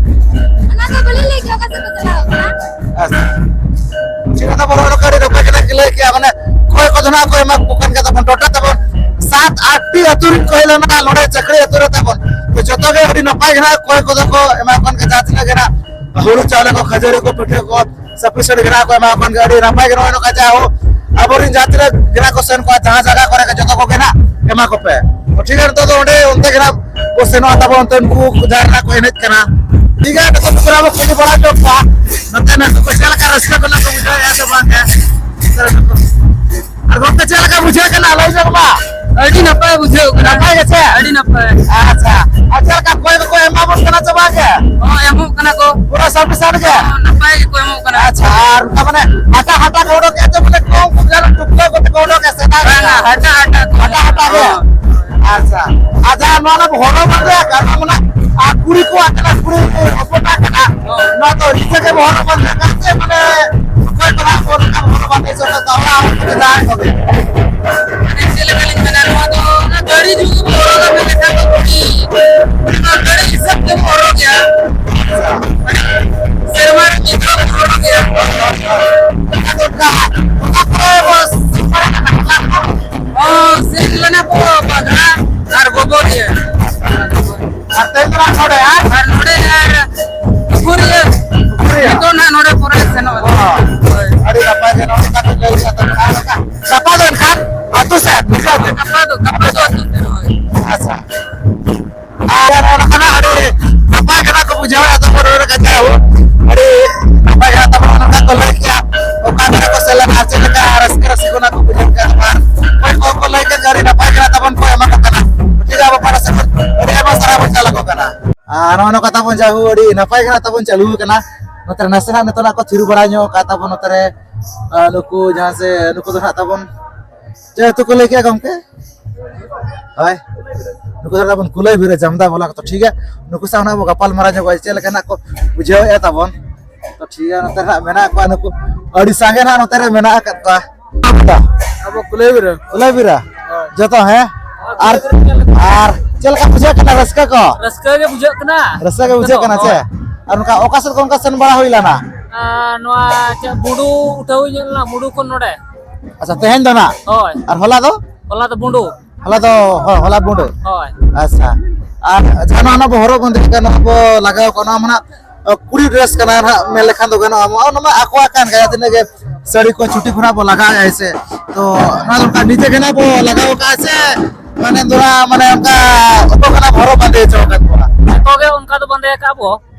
ᱚᱱᱟ ᱫᱚ ᱵᱟᱹᱞᱤᱧ ᱞᱟᱹᱭ ᱠᱮᱭᱟ ᱚᱠᱟ ᱥᱮᱫ ᱠᱚ ᱪᱟᱞᱟᱣ ᱠᱟᱱᱟ᱾ ᱟᱪᱪᱷᱟ᱾ ᱪᱮᱫ ᱠᱟᱛᱷᱟ ᱵᱚᱞᱚ ᱨᱚᱲ ᱠᱚ ᱟᱹᱰᱤ ᱱᱟᱯᱟᱭ ᱠᱟᱛᱷᱟ ᱜᱮ ᱞᱟᱹᱭ ᱠᱮᱜᱼᱟ, ᱢᱟᱱᱮ ᱚᱠᱚᱭ ᱠᱚᱫᱚ ᱱᱟᱜ ᱠᱚ ᱮᱢᱟ ᱠᱚ ᱠᱟᱱ ᱜᱮᱭᱟ ᱛᱟᱵᱚᱱ, ᱴᱳᱴᱟᱞ ᱛᱟᱵᱚᱱ ᱥᱟᱛ ᱟᱴ ᱴᱤ ᱟᱹᱛᱩ ᱨᱤᱱ ᱠᱚ ᱦᱮᱡ ᱞᱮᱱᱟ ᱱᱚᱰᱮ ᱪᱟᱹᱠᱨᱤ ᱟᱹᱛᱩ ᱡᱚᱛᱚ ᱜᱮ ᱟᱹᱰᱤ ᱱᱟᱯᱟᱭ ᱜᱮ ᱱᱟᱜ ᱚᱠᱚᱭ ᱠᱚᱫᱚ ᱠᱚ ᱮᱢᱟ ᱠᱚ ᱠᱟᱱ ᱜᱮ, ᱡᱟᱦᱟᱸ ᱛᱤᱱᱟᱹᱜ ᱜᱮ ᱱᱟᱜ ᱦᱩᱲᱩ ᱪᱟᱣᱞᱮ ᱠᱚ, ᱠᱷᱟᱹᱡᱟᱹᱲᱤ ᱠᱚ, ᱯᱤᱴᱷᱟᱹ ᱠᱚ, ᱥᱟᱯᱤᱥᱮᱱᱴ ᱜᱮ ᱱᱟᱜ ᱠᱚ ᱮᱢᱟ ᱠᱚ ᱠᱟᱱ ᱜᱮ᱾ ᱟᱹᱰᱤ ᱱᱟᱯᱟᱭ ᱜᱮ ᱱᱚᱜᱼᱚᱭ ᱱᱚᱝᱠᱟ ᱡᱟ ᱦᱳ ᱟᱵᱚᱨᱮᱱ ᱡᱟᱦᱟᱸ ᱛᱤᱱᱟᱹᱜ ᱜᱮ ᱱᱟᱜ ᱠᱚ ᱥᱮᱱ ᱠᱚᱜᱼᱟ, ᱡᱟᱦᱟᱸ ᱡᱟᱭᱜᱟ ᱠᱚᱨᱮ ᱜᱮ ᱡᱚᱛᱚ ᱠᱚᱜᱮ ᱱᱟᱜ ᱮᱢᱟ ᱠᱚᱯᱮ᱾ ᱴᱷᱤᱠ ᱜᱮᱭᱟ, ᱱᱤᱛᱚᱜ ᱫᱚ ᱚᱸᱰᱮ ᱚᱱᱛᱮ ᱜᱮ ᱱᱟᱜ ᱠᱚ ᱥᱮᱱᱚᱜᱼᱟ ᱛᱟᱵᱚᱱ, ᱚᱱᱛᱮ ᱩᱱᱠᱩ ᱡᱟᱦᱟᱸᱭ ᱱᱟᱜ ᱠᱚ ᱮᱱᱮᱡ ᱠᱟᱱᱟ᱾ ᱴᱷᱤᱠ ᱜᱮᱭᱟ, ᱱᱤᱛᱚᱜ ᱫᱚ ᱯᱩᱨᱟᱹ ᱵᱚ ᱠᱩᱞᱤ ᱵᱟᱲᱟ ᱦᱚᱪᱚ ᱠᱚᱣᱟ᱾ ᱱᱚᱛᱮ ᱱᱟᱜ ᱠᱚ ᱪᱮᱫ ᱞᱮᱠᱟ ᱨᱟᱹᱥᱠᱟᱹ ᱠᱚ ᱱᱟᱜ ᱠᱚ ᱵᱩᱡᱷᱟᱹᱣᱮᱫᱼᱟ ᱥᱮ ᱵᱟᱝ ᱜᱮ? ᱟᱨ ᱜᱚᱢᱠᱮ, ᱪᱮᱫ ᱞᱮᱠᱟ ᱵᱩᱡᱷᱟᱹᱜ ᱠᱟᱱᱟ? ᱞᱟᱹᱭ ᱧᱚᱜ ᱢᱟ᱾ ᱟᱹᱰᱤ ᱱᱟᱯᱟᱭ ᱵᱩᱡᱷᱟᱹᱣ ᱠᱟᱱᱟ᱾ ᱱᱟᱯᱟᱭ ᱜᱮ ᱥᱮ? ᱟᱹᱰᱤ ᱱᱟᱯᱟᱭ᱾ ᱟᱪᱪᱷᱟ, ᱟᱨ ᱪᱮᱫ ᱞᱮᱠᱟ ᱠᱚᱭ ᱠᱚᱠᱚ ᱮᱢᱟ ᱵᱚᱱ ᱠᱟᱱᱟ ᱥᱮ ᱵᱟᱝ ᱜᱮ? ᱦᱚᱸ, ᱮᱢᱚᱜ ᱠᱟᱱᱟ ᱠᱚ᱾ ᱯᱩᱨᱟᱹ ᱥᱟᱹᱨᱤ ᱥᱟᱹᱨᱤ ᱜᱮ? ᱦᱚᱸ, ᱱᱟᱯᱟᱭ ᱜᱮᱠᱚ ᱮᱢᱚᱜ ᱠᱟᱱᱟ᱾ ᱟᱪᱪᱷᱟ, ᱟᱨ ᱚᱱᱠᱟ ᱢᱟᱱᱮ ᱦᱟᱴᱟ ᱦᱟᱴᱟ ᱠᱚ ᱚᱰᱚᱠᱮᱜᱼᱟ ᱥᱮ ᱢᱟᱱᱮ ᱠᱚᱢ ᱠᱚ ᱜᱟᱱ ᱴᱩᱠᱞᱟᱹ ᱠᱚᱛᱮ ᱠᱚ ᱚᱰᱚᱠᱮᱜᱼᱟ ᱥᱮ ᱵᱟᱝ? ᱵᱟᱝᱟ, ᱦᱟᱴᱟ ᱦᱟᱴᱟ ᱠᱚ᱾ ᱦᱟᱴᱟ ᱦᱟᱴᱟ ᱜᱮ? ᱦᱚᱸ᱾ ᱟᱪᱪᱷᱟ, ᱟᱨ ᱡᱟᱦᱟᱸ ᱱᱚᱣᱟ ᱫᱚ ᱦᱚᱨᱚᱜ ᱵᱟᱸᱫᱮ ᱟᱠᱟᱫ, ᱱᱚᱣᱟ ᱢᱟᱱᱮ, ᱟᱨ ᱠᱩᱲᱤ ᱠᱚᱣᱟᱜ ᱠᱟᱱᱟ, ᱠᱩᱲᱤ ᱦᱚᱯᱚᱱᱟᱜ ᱠᱟᱱᱟ, ᱦᱚᱸ᱾ ᱱᱚᱣᱟ ᱫᱚ ᱤᱱᱠᱟᱹ ᱜᱮ ᱦᱚᱨᱚᱜ ᱵᱟᱸᱫᱮ ᱟᱠᱟᱫ ᱥᱮ ᱢᱟᱱᱮ ᱚᱠᱚᱭ ᱠᱚ ᱱᱟᱜ ᱠᱚ ᱚᱱᱠᱟ ᱦᱚᱨᱚᱜ ᱵᱟᱸᱫᱮ ᱪᱚ ᱠᱟᱫᱟ, ᱚᱱᱟ ᱦᱚᱸ ᱠᱟᱹᱴᱤᱡ ᱫᱟᱜ ᱠᱚᱜᱮ᱾ ᱢᱟᱱᱮ ᱪᱮᱫ ᱞᱮᱠᱟᱞᱤᱧ ᱢᱮᱱᱟ, ᱱᱚᱣᱟ ᱫᱚ ᱚᱱᱟ ᱫᱟᱹᱲᱤ ᱡᱩᱜᱤ ᱵᱚ ᱦᱚᱨᱚᱜᱟ ᱢᱮᱱ ᱞᱮᱠᱷᱟᱱ ᱫᱚ ᱠᱩᱲᱤ, ᱚᱱᱟ ᱫᱟᱹᱲᱤ ᱦᱤᱥᱟᱹᱵ ᱛᱮᱵᱚ ᱦᱚᱨᱚᱜ ᱜᱮᱭᱟ᱾ ᱥᱮᱨᱢᱟ ᱨᱮ ᱢᱤᱫ ᱫᱷᱟᱣ ᱵᱚ ᱦᱚᱨᱚᱜ ᱜᱮᱭᱟ᱾ ᱚᱠᱟ ᱠᱚᱨᱮ ᱵᱚ ᱥᱮᱱ ᱵᱟᱲᱟ ᱠᱟᱱᱟ? ᱦᱚᱸ, ᱥᱮᱱ ᱞᱮᱱᱟ ᱠᱚ ᱵᱟᱜᱽᱲᱟ ᱟᱨ ᱜᱚᱵᱚᱨᱤᱭᱟᱹ᱾ ᱟᱨ ᱛᱮᱦᱮᱧ ᱫᱚ ᱱᱟᱜ ᱱᱚᱰᱮ, ᱦᱮᱸ? ᱟᱨ ᱱᱚᱰᱮ ᱟᱨ ᱯᱩᱠᱷᱩᱨᱤᱭᱟᱹ᱾ ᱯᱩᱠᱷᱩᱨᱤᱭᱟᱹ᱾ ᱱᱤᱛᱚᱜ ᱱᱟᱜ ᱱᱚᱰᱮ ᱯᱚᱨᱮ ᱥᱮᱱᱚᱜ ᱟᱞᱮ᱾ ᱚ᱾ ᱦᱳᱭ᱾ ᱟᱹᱰᱤ ᱱᱟᱯᱟᱭ ᱜᱮ ᱱᱚᱜᱼᱚ ᱱᱚᱝᱠᱟ ᱯᱮ ᱞᱟᱹᱭ ᱥᱚᱫᱚᱨ ᱠᱟᱜᱼᱟ᱾ ᱜᱟᱯᱟ ᱫᱚ ᱮᱱᱠᱷᱟᱱ ᱟᱹᱛᱩ ᱥᱮᱫ, ᱱᱤᱝᱠᱟᱹ ᱜᱮ᱾ ᱜᱟᱯᱟ ᱫᱚ, ᱜᱟᱯᱟ ᱫᱚ ᱟᱹᱛᱩ ᱥᱮᱫ, ᱦᱳᱭ᱾ ᱟᱪᱪᱷᱟ᱾ ᱟᱨ ᱚᱱᱟ ᱠᱷᱚᱱᱟᱜ ᱟᱹᱰᱤ ᱱᱟᱯᱟᱭ ᱜᱮ ᱱᱟᱜ ᱠᱚ ᱵᱩᱡᱷᱟᱹᱣᱮᱫᱼᱟ ᱛᱟᱵᱚᱱ ᱨᱚᱲ ᱠᱟᱛᱷᱟ ᱦᱚᱸ᱾ ᱟᱹᱰᱤ ᱱᱟᱯᱟᱭ ᱜᱮ ᱱᱟᱜ ᱛᱟᱵᱚᱱ ᱚᱱᱟ ᱠᱚ ᱞᱟᱹᱭ ᱠᱮᱜᱼᱟ᱾ ᱚᱠᱟ ᱠᱚᱨᱮ ᱠᱚ ᱥᱮᱞᱮᱫ ᱟᱨ ᱪᱮᱫ ᱞᱮᱠᱟ ᱨᱟᱹᱥᱠᱟᱹ ᱨᱟᱹᱥᱠᱟᱹ ᱚᱱᱟ ᱠᱚ ᱵᱩᱡᱷᱟᱹᱣ ᱠᱮᱜᱼᱟ᱾ ᱟᱨ ᱚᱠᱚᱭ ᱠᱚ ᱠᱚ ᱞᱟᱹᱭ ᱠᱮᱫ ᱟᱹᱰᱤ ᱱᱟᱯᱟᱭ ᱜᱮ ᱱᱟᱜ ᱛᱟᱵᱚᱱ ᱠᱚ ᱮᱢᱟ ᱠᱚ ᱠᱟᱱᱟ᱾ ᱴᱷᱤᱠ ᱜᱮᱭᱟ, ᱟᱵᱚ ᱯᱟᱦᱴᱟ ᱥᱮᱫ ᱠᱷᱚᱱ ᱟᱹᱰᱤ ᱟᱭᱢᱟ ᱥᱟᱨᱦᱟᱣ ᱵᱚᱱ ᱪᱟᱞ ᱟᱠᱚ ᱠᱟᱱᱟ᱾ ᱟᱨ ᱱᱚᱜᱼᱚᱭ ᱱᱚᱝᱠᱟ ᱛᱟᱵᱚᱱ ᱡᱟᱦᱳ ᱟᱹᱰᱤ ᱱᱟᱯᱟᱭ ᱜᱮ ᱱᱟᱜ ᱛᱟᱵᱚᱱ ᱪᱟᱹᱞᱩ ᱟᱠᱟᱱᱟ᱾ ᱱᱚᱛᱮ ᱨᱮ ᱱᱟᱥᱮᱱᱟᱜ ᱱᱤᱛᱚᱜ ᱱᱟᱜ ᱠᱚ ᱛᱷᱤᱨ ᱵᱟᱲᱟ ᱧᱚᱜ ᱟᱠᱟᱫ ᱛᱟᱵᱚᱱ ᱱᱚᱛᱮ ᱨᱮ, ᱟᱨ ᱱᱩᱠᱩ ᱡᱟᱦᱟᱸ ᱥᱮ ᱱᱩᱠᱩ ᱫᱚ ᱱᱟᱜ ᱛᱟᱵᱚᱱ ᱪᱮᱫ ᱟᱹᱛᱩ ᱠᱚ ᱞᱟᱹᱭ ᱠᱮᱜᱼᱟ ᱜᱚᱢᱠᱮ? ᱦᱳᱭ, ᱱᱩᱠᱩ ᱫᱚ ᱛᱟᱵᱚᱱ ᱠᱩᱞᱟᱹᱭ ᱵᱤᱨᱟᱹ ᱡᱟᱢᱫᱟ ᱵᱚᱞᱟ ᱠᱚ, ᱴᱷᱤᱠ ᱜᱮᱭᱟ᱾ ᱱᱩᱠᱩ ᱥᱟᱶ ᱱᱟᱜ ᱵᱚ ᱜᱟᱯᱟᱞ ᱢᱟᱨᱟᱣ ᱧᱚᱜᱚᱜᱼᱟ, ᱪᱮᱫ ᱞᱮᱠᱟ ᱱᱟᱜ ᱠᱚ ᱵᱩᱡᱷᱟᱹᱣᱮᱫᱼᱟ ᱛᱟᱵᱚᱱ᱾ ᱛᱚ ᱴᱷᱤᱠ ᱜᱮᱭᱟ, ᱱᱚᱛᱮ ᱨᱮ ᱱᱟᱜ ᱢᱮᱱᱟᱜ ᱠᱚᱣᱟ ᱱᱩᱠᱩ, ᱟᱹᱰᱤ ᱥᱟᱸᱜᱮ ᱱᱟᱜ ᱱᱚᱛᱮ ᱨᱮ ᱢᱮᱱᱟᱜ ᱟᱠᱟᱫ ᱠᱚᱣᱟ᱾ ᱟᱵᱚ ᱠᱩᱞᱟᱹᱭ ᱵᱤᱨᱟᱹ᱾ ᱠᱩᱞᱟᱹᱭ ᱵᱤᱨᱟᱹ? ᱦᱳᱭ᱾ ᱡᱚᱛᱚ, ᱦᱮᱸ? ᱟᱨ, ᱟᱨ ᱪᱮᱫ ᱞᱮᱠᱟ ᱵᱩᱡᱷᱟᱹᱜ ᱠᱟᱱᱟ ᱨᱟᱹᱥᱠᱟᱹ ᱠᱚ? ᱨᱟᱹᱥᱠᱟᱹ ᱜᱮ ᱵᱩᱡᱷᱟᱹᱜ ᱠᱟᱱᱟ᱾ ᱨᱟᱹᱥᱠᱟᱹ ᱜᱮ ᱵᱩᱡᱷᱟᱹᱜ ᱠᱟᱱᱟ, ᱦᱳᱭ᱾ ᱪᱮ? ᱟᱨ ᱚᱱᱠᱟ ᱚᱠᱟ ᱥᱮᱫ ᱠᱷᱚᱱ ᱚᱱᱠᱟ ᱥᱮᱱ ᱵᱟᱲᱟ ᱦᱩᱭ ᱞᱮᱱᱟ? ᱟᱨ ᱱᱚᱣᱟ ᱪᱮᱫ ᱵᱩᱰᱩ ᱩᱴᱷᱟᱹᱣ ᱦᱩᱭ ᱧᱮᱞ ᱞᱮᱱᱟ, ᱵᱩᱰᱩ ᱠᱷᱚᱱ ᱱᱚᱰᱮ᱾ ᱟᱪᱪᱷᱟ, ᱛᱮᱦᱮᱧ ᱫᱚ ᱱᱟᱜ? ᱦᱳᱭ᱾ ᱟᱨ ᱦᱚᱞᱟ ᱫᱚ? ᱦᱚᱞᱟ ᱫᱚ ᱵᱩᱰᱩ᱾ ᱦᱚᱞᱟ ᱫᱚ, ᱦᱚ-, ᱦᱚᱞᱟ ᱵᱩᱰᱩ? ᱦᱳᱭ᱾ ᱟᱪᱪᱷᱟ᱾ ᱟᱨ ᱡᱟᱦᱟᱸ ᱱᱚᱣᱟ ᱵᱚ ᱦᱚᱨᱚᱜ ᱵᱟᱸᱫᱮ ᱠᱟᱱᱟ, ᱱᱚᱣᱟ ᱵᱚ ᱞᱟᱜᱟᱣ ᱠᱟᱱᱟ, ᱱᱚᱣᱟ ᱢᱟ ᱱᱟᱜ ᱠᱩᱲᱤ ᱰᱨᱮᱥ ᱠᱟᱱᱟ ᱱᱟᱜ ᱢᱮᱱ ᱞᱮᱠᱷᱟᱱ ᱫᱚ ᱜᱟᱱᱚᱜᱼᱟ᱾ ᱱᱚᱣᱟ ᱢᱟ ᱟᱠᱚᱣᱟᱜ ᱠᱟᱱ ᱜᱮᱭᱟ, ᱛᱤᱱᱟᱹᱜ ᱜᱮ ᱥᱟᱹᱲᱤ ᱠᱚ ᱪᱷᱩᱴᱤ ᱠᱷᱚᱱᱟᱜ ᱵᱚ ᱞᱟᱜᱟᱣ ᱮᱫᱼᱟ ᱥᱮ᱾ ᱛᱚ ᱱᱚᱣᱟ ᱫᱚ ᱚᱱᱠᱟ ᱱᱤᱡᱮ ᱜᱮ ᱱᱟᱜ ᱵᱚ ᱞᱟᱜᱟᱣ ᱠᱟᱜᱼᱟ ᱥᱮ ᱢᱟᱱᱮ ᱫᱚ ᱢᱟᱱᱮ ᱚᱱᱠᱟ ᱚᱠᱚᱭ ᱠᱟᱱᱟ ᱦᱚᱨᱚᱜ ᱵᱟᱸᱫᱮ ᱦᱚᱪᱚ ᱟᱠᱟᱫ ᱠᱚᱣᱟ? ᱡᱚᱛᱚ ᱜᱮ ᱚᱱᱠᱟ ᱫᱚ ᱵᱟᱸᱫᱮ ᱟᱠᱟᱫ ᱵᱚ᱾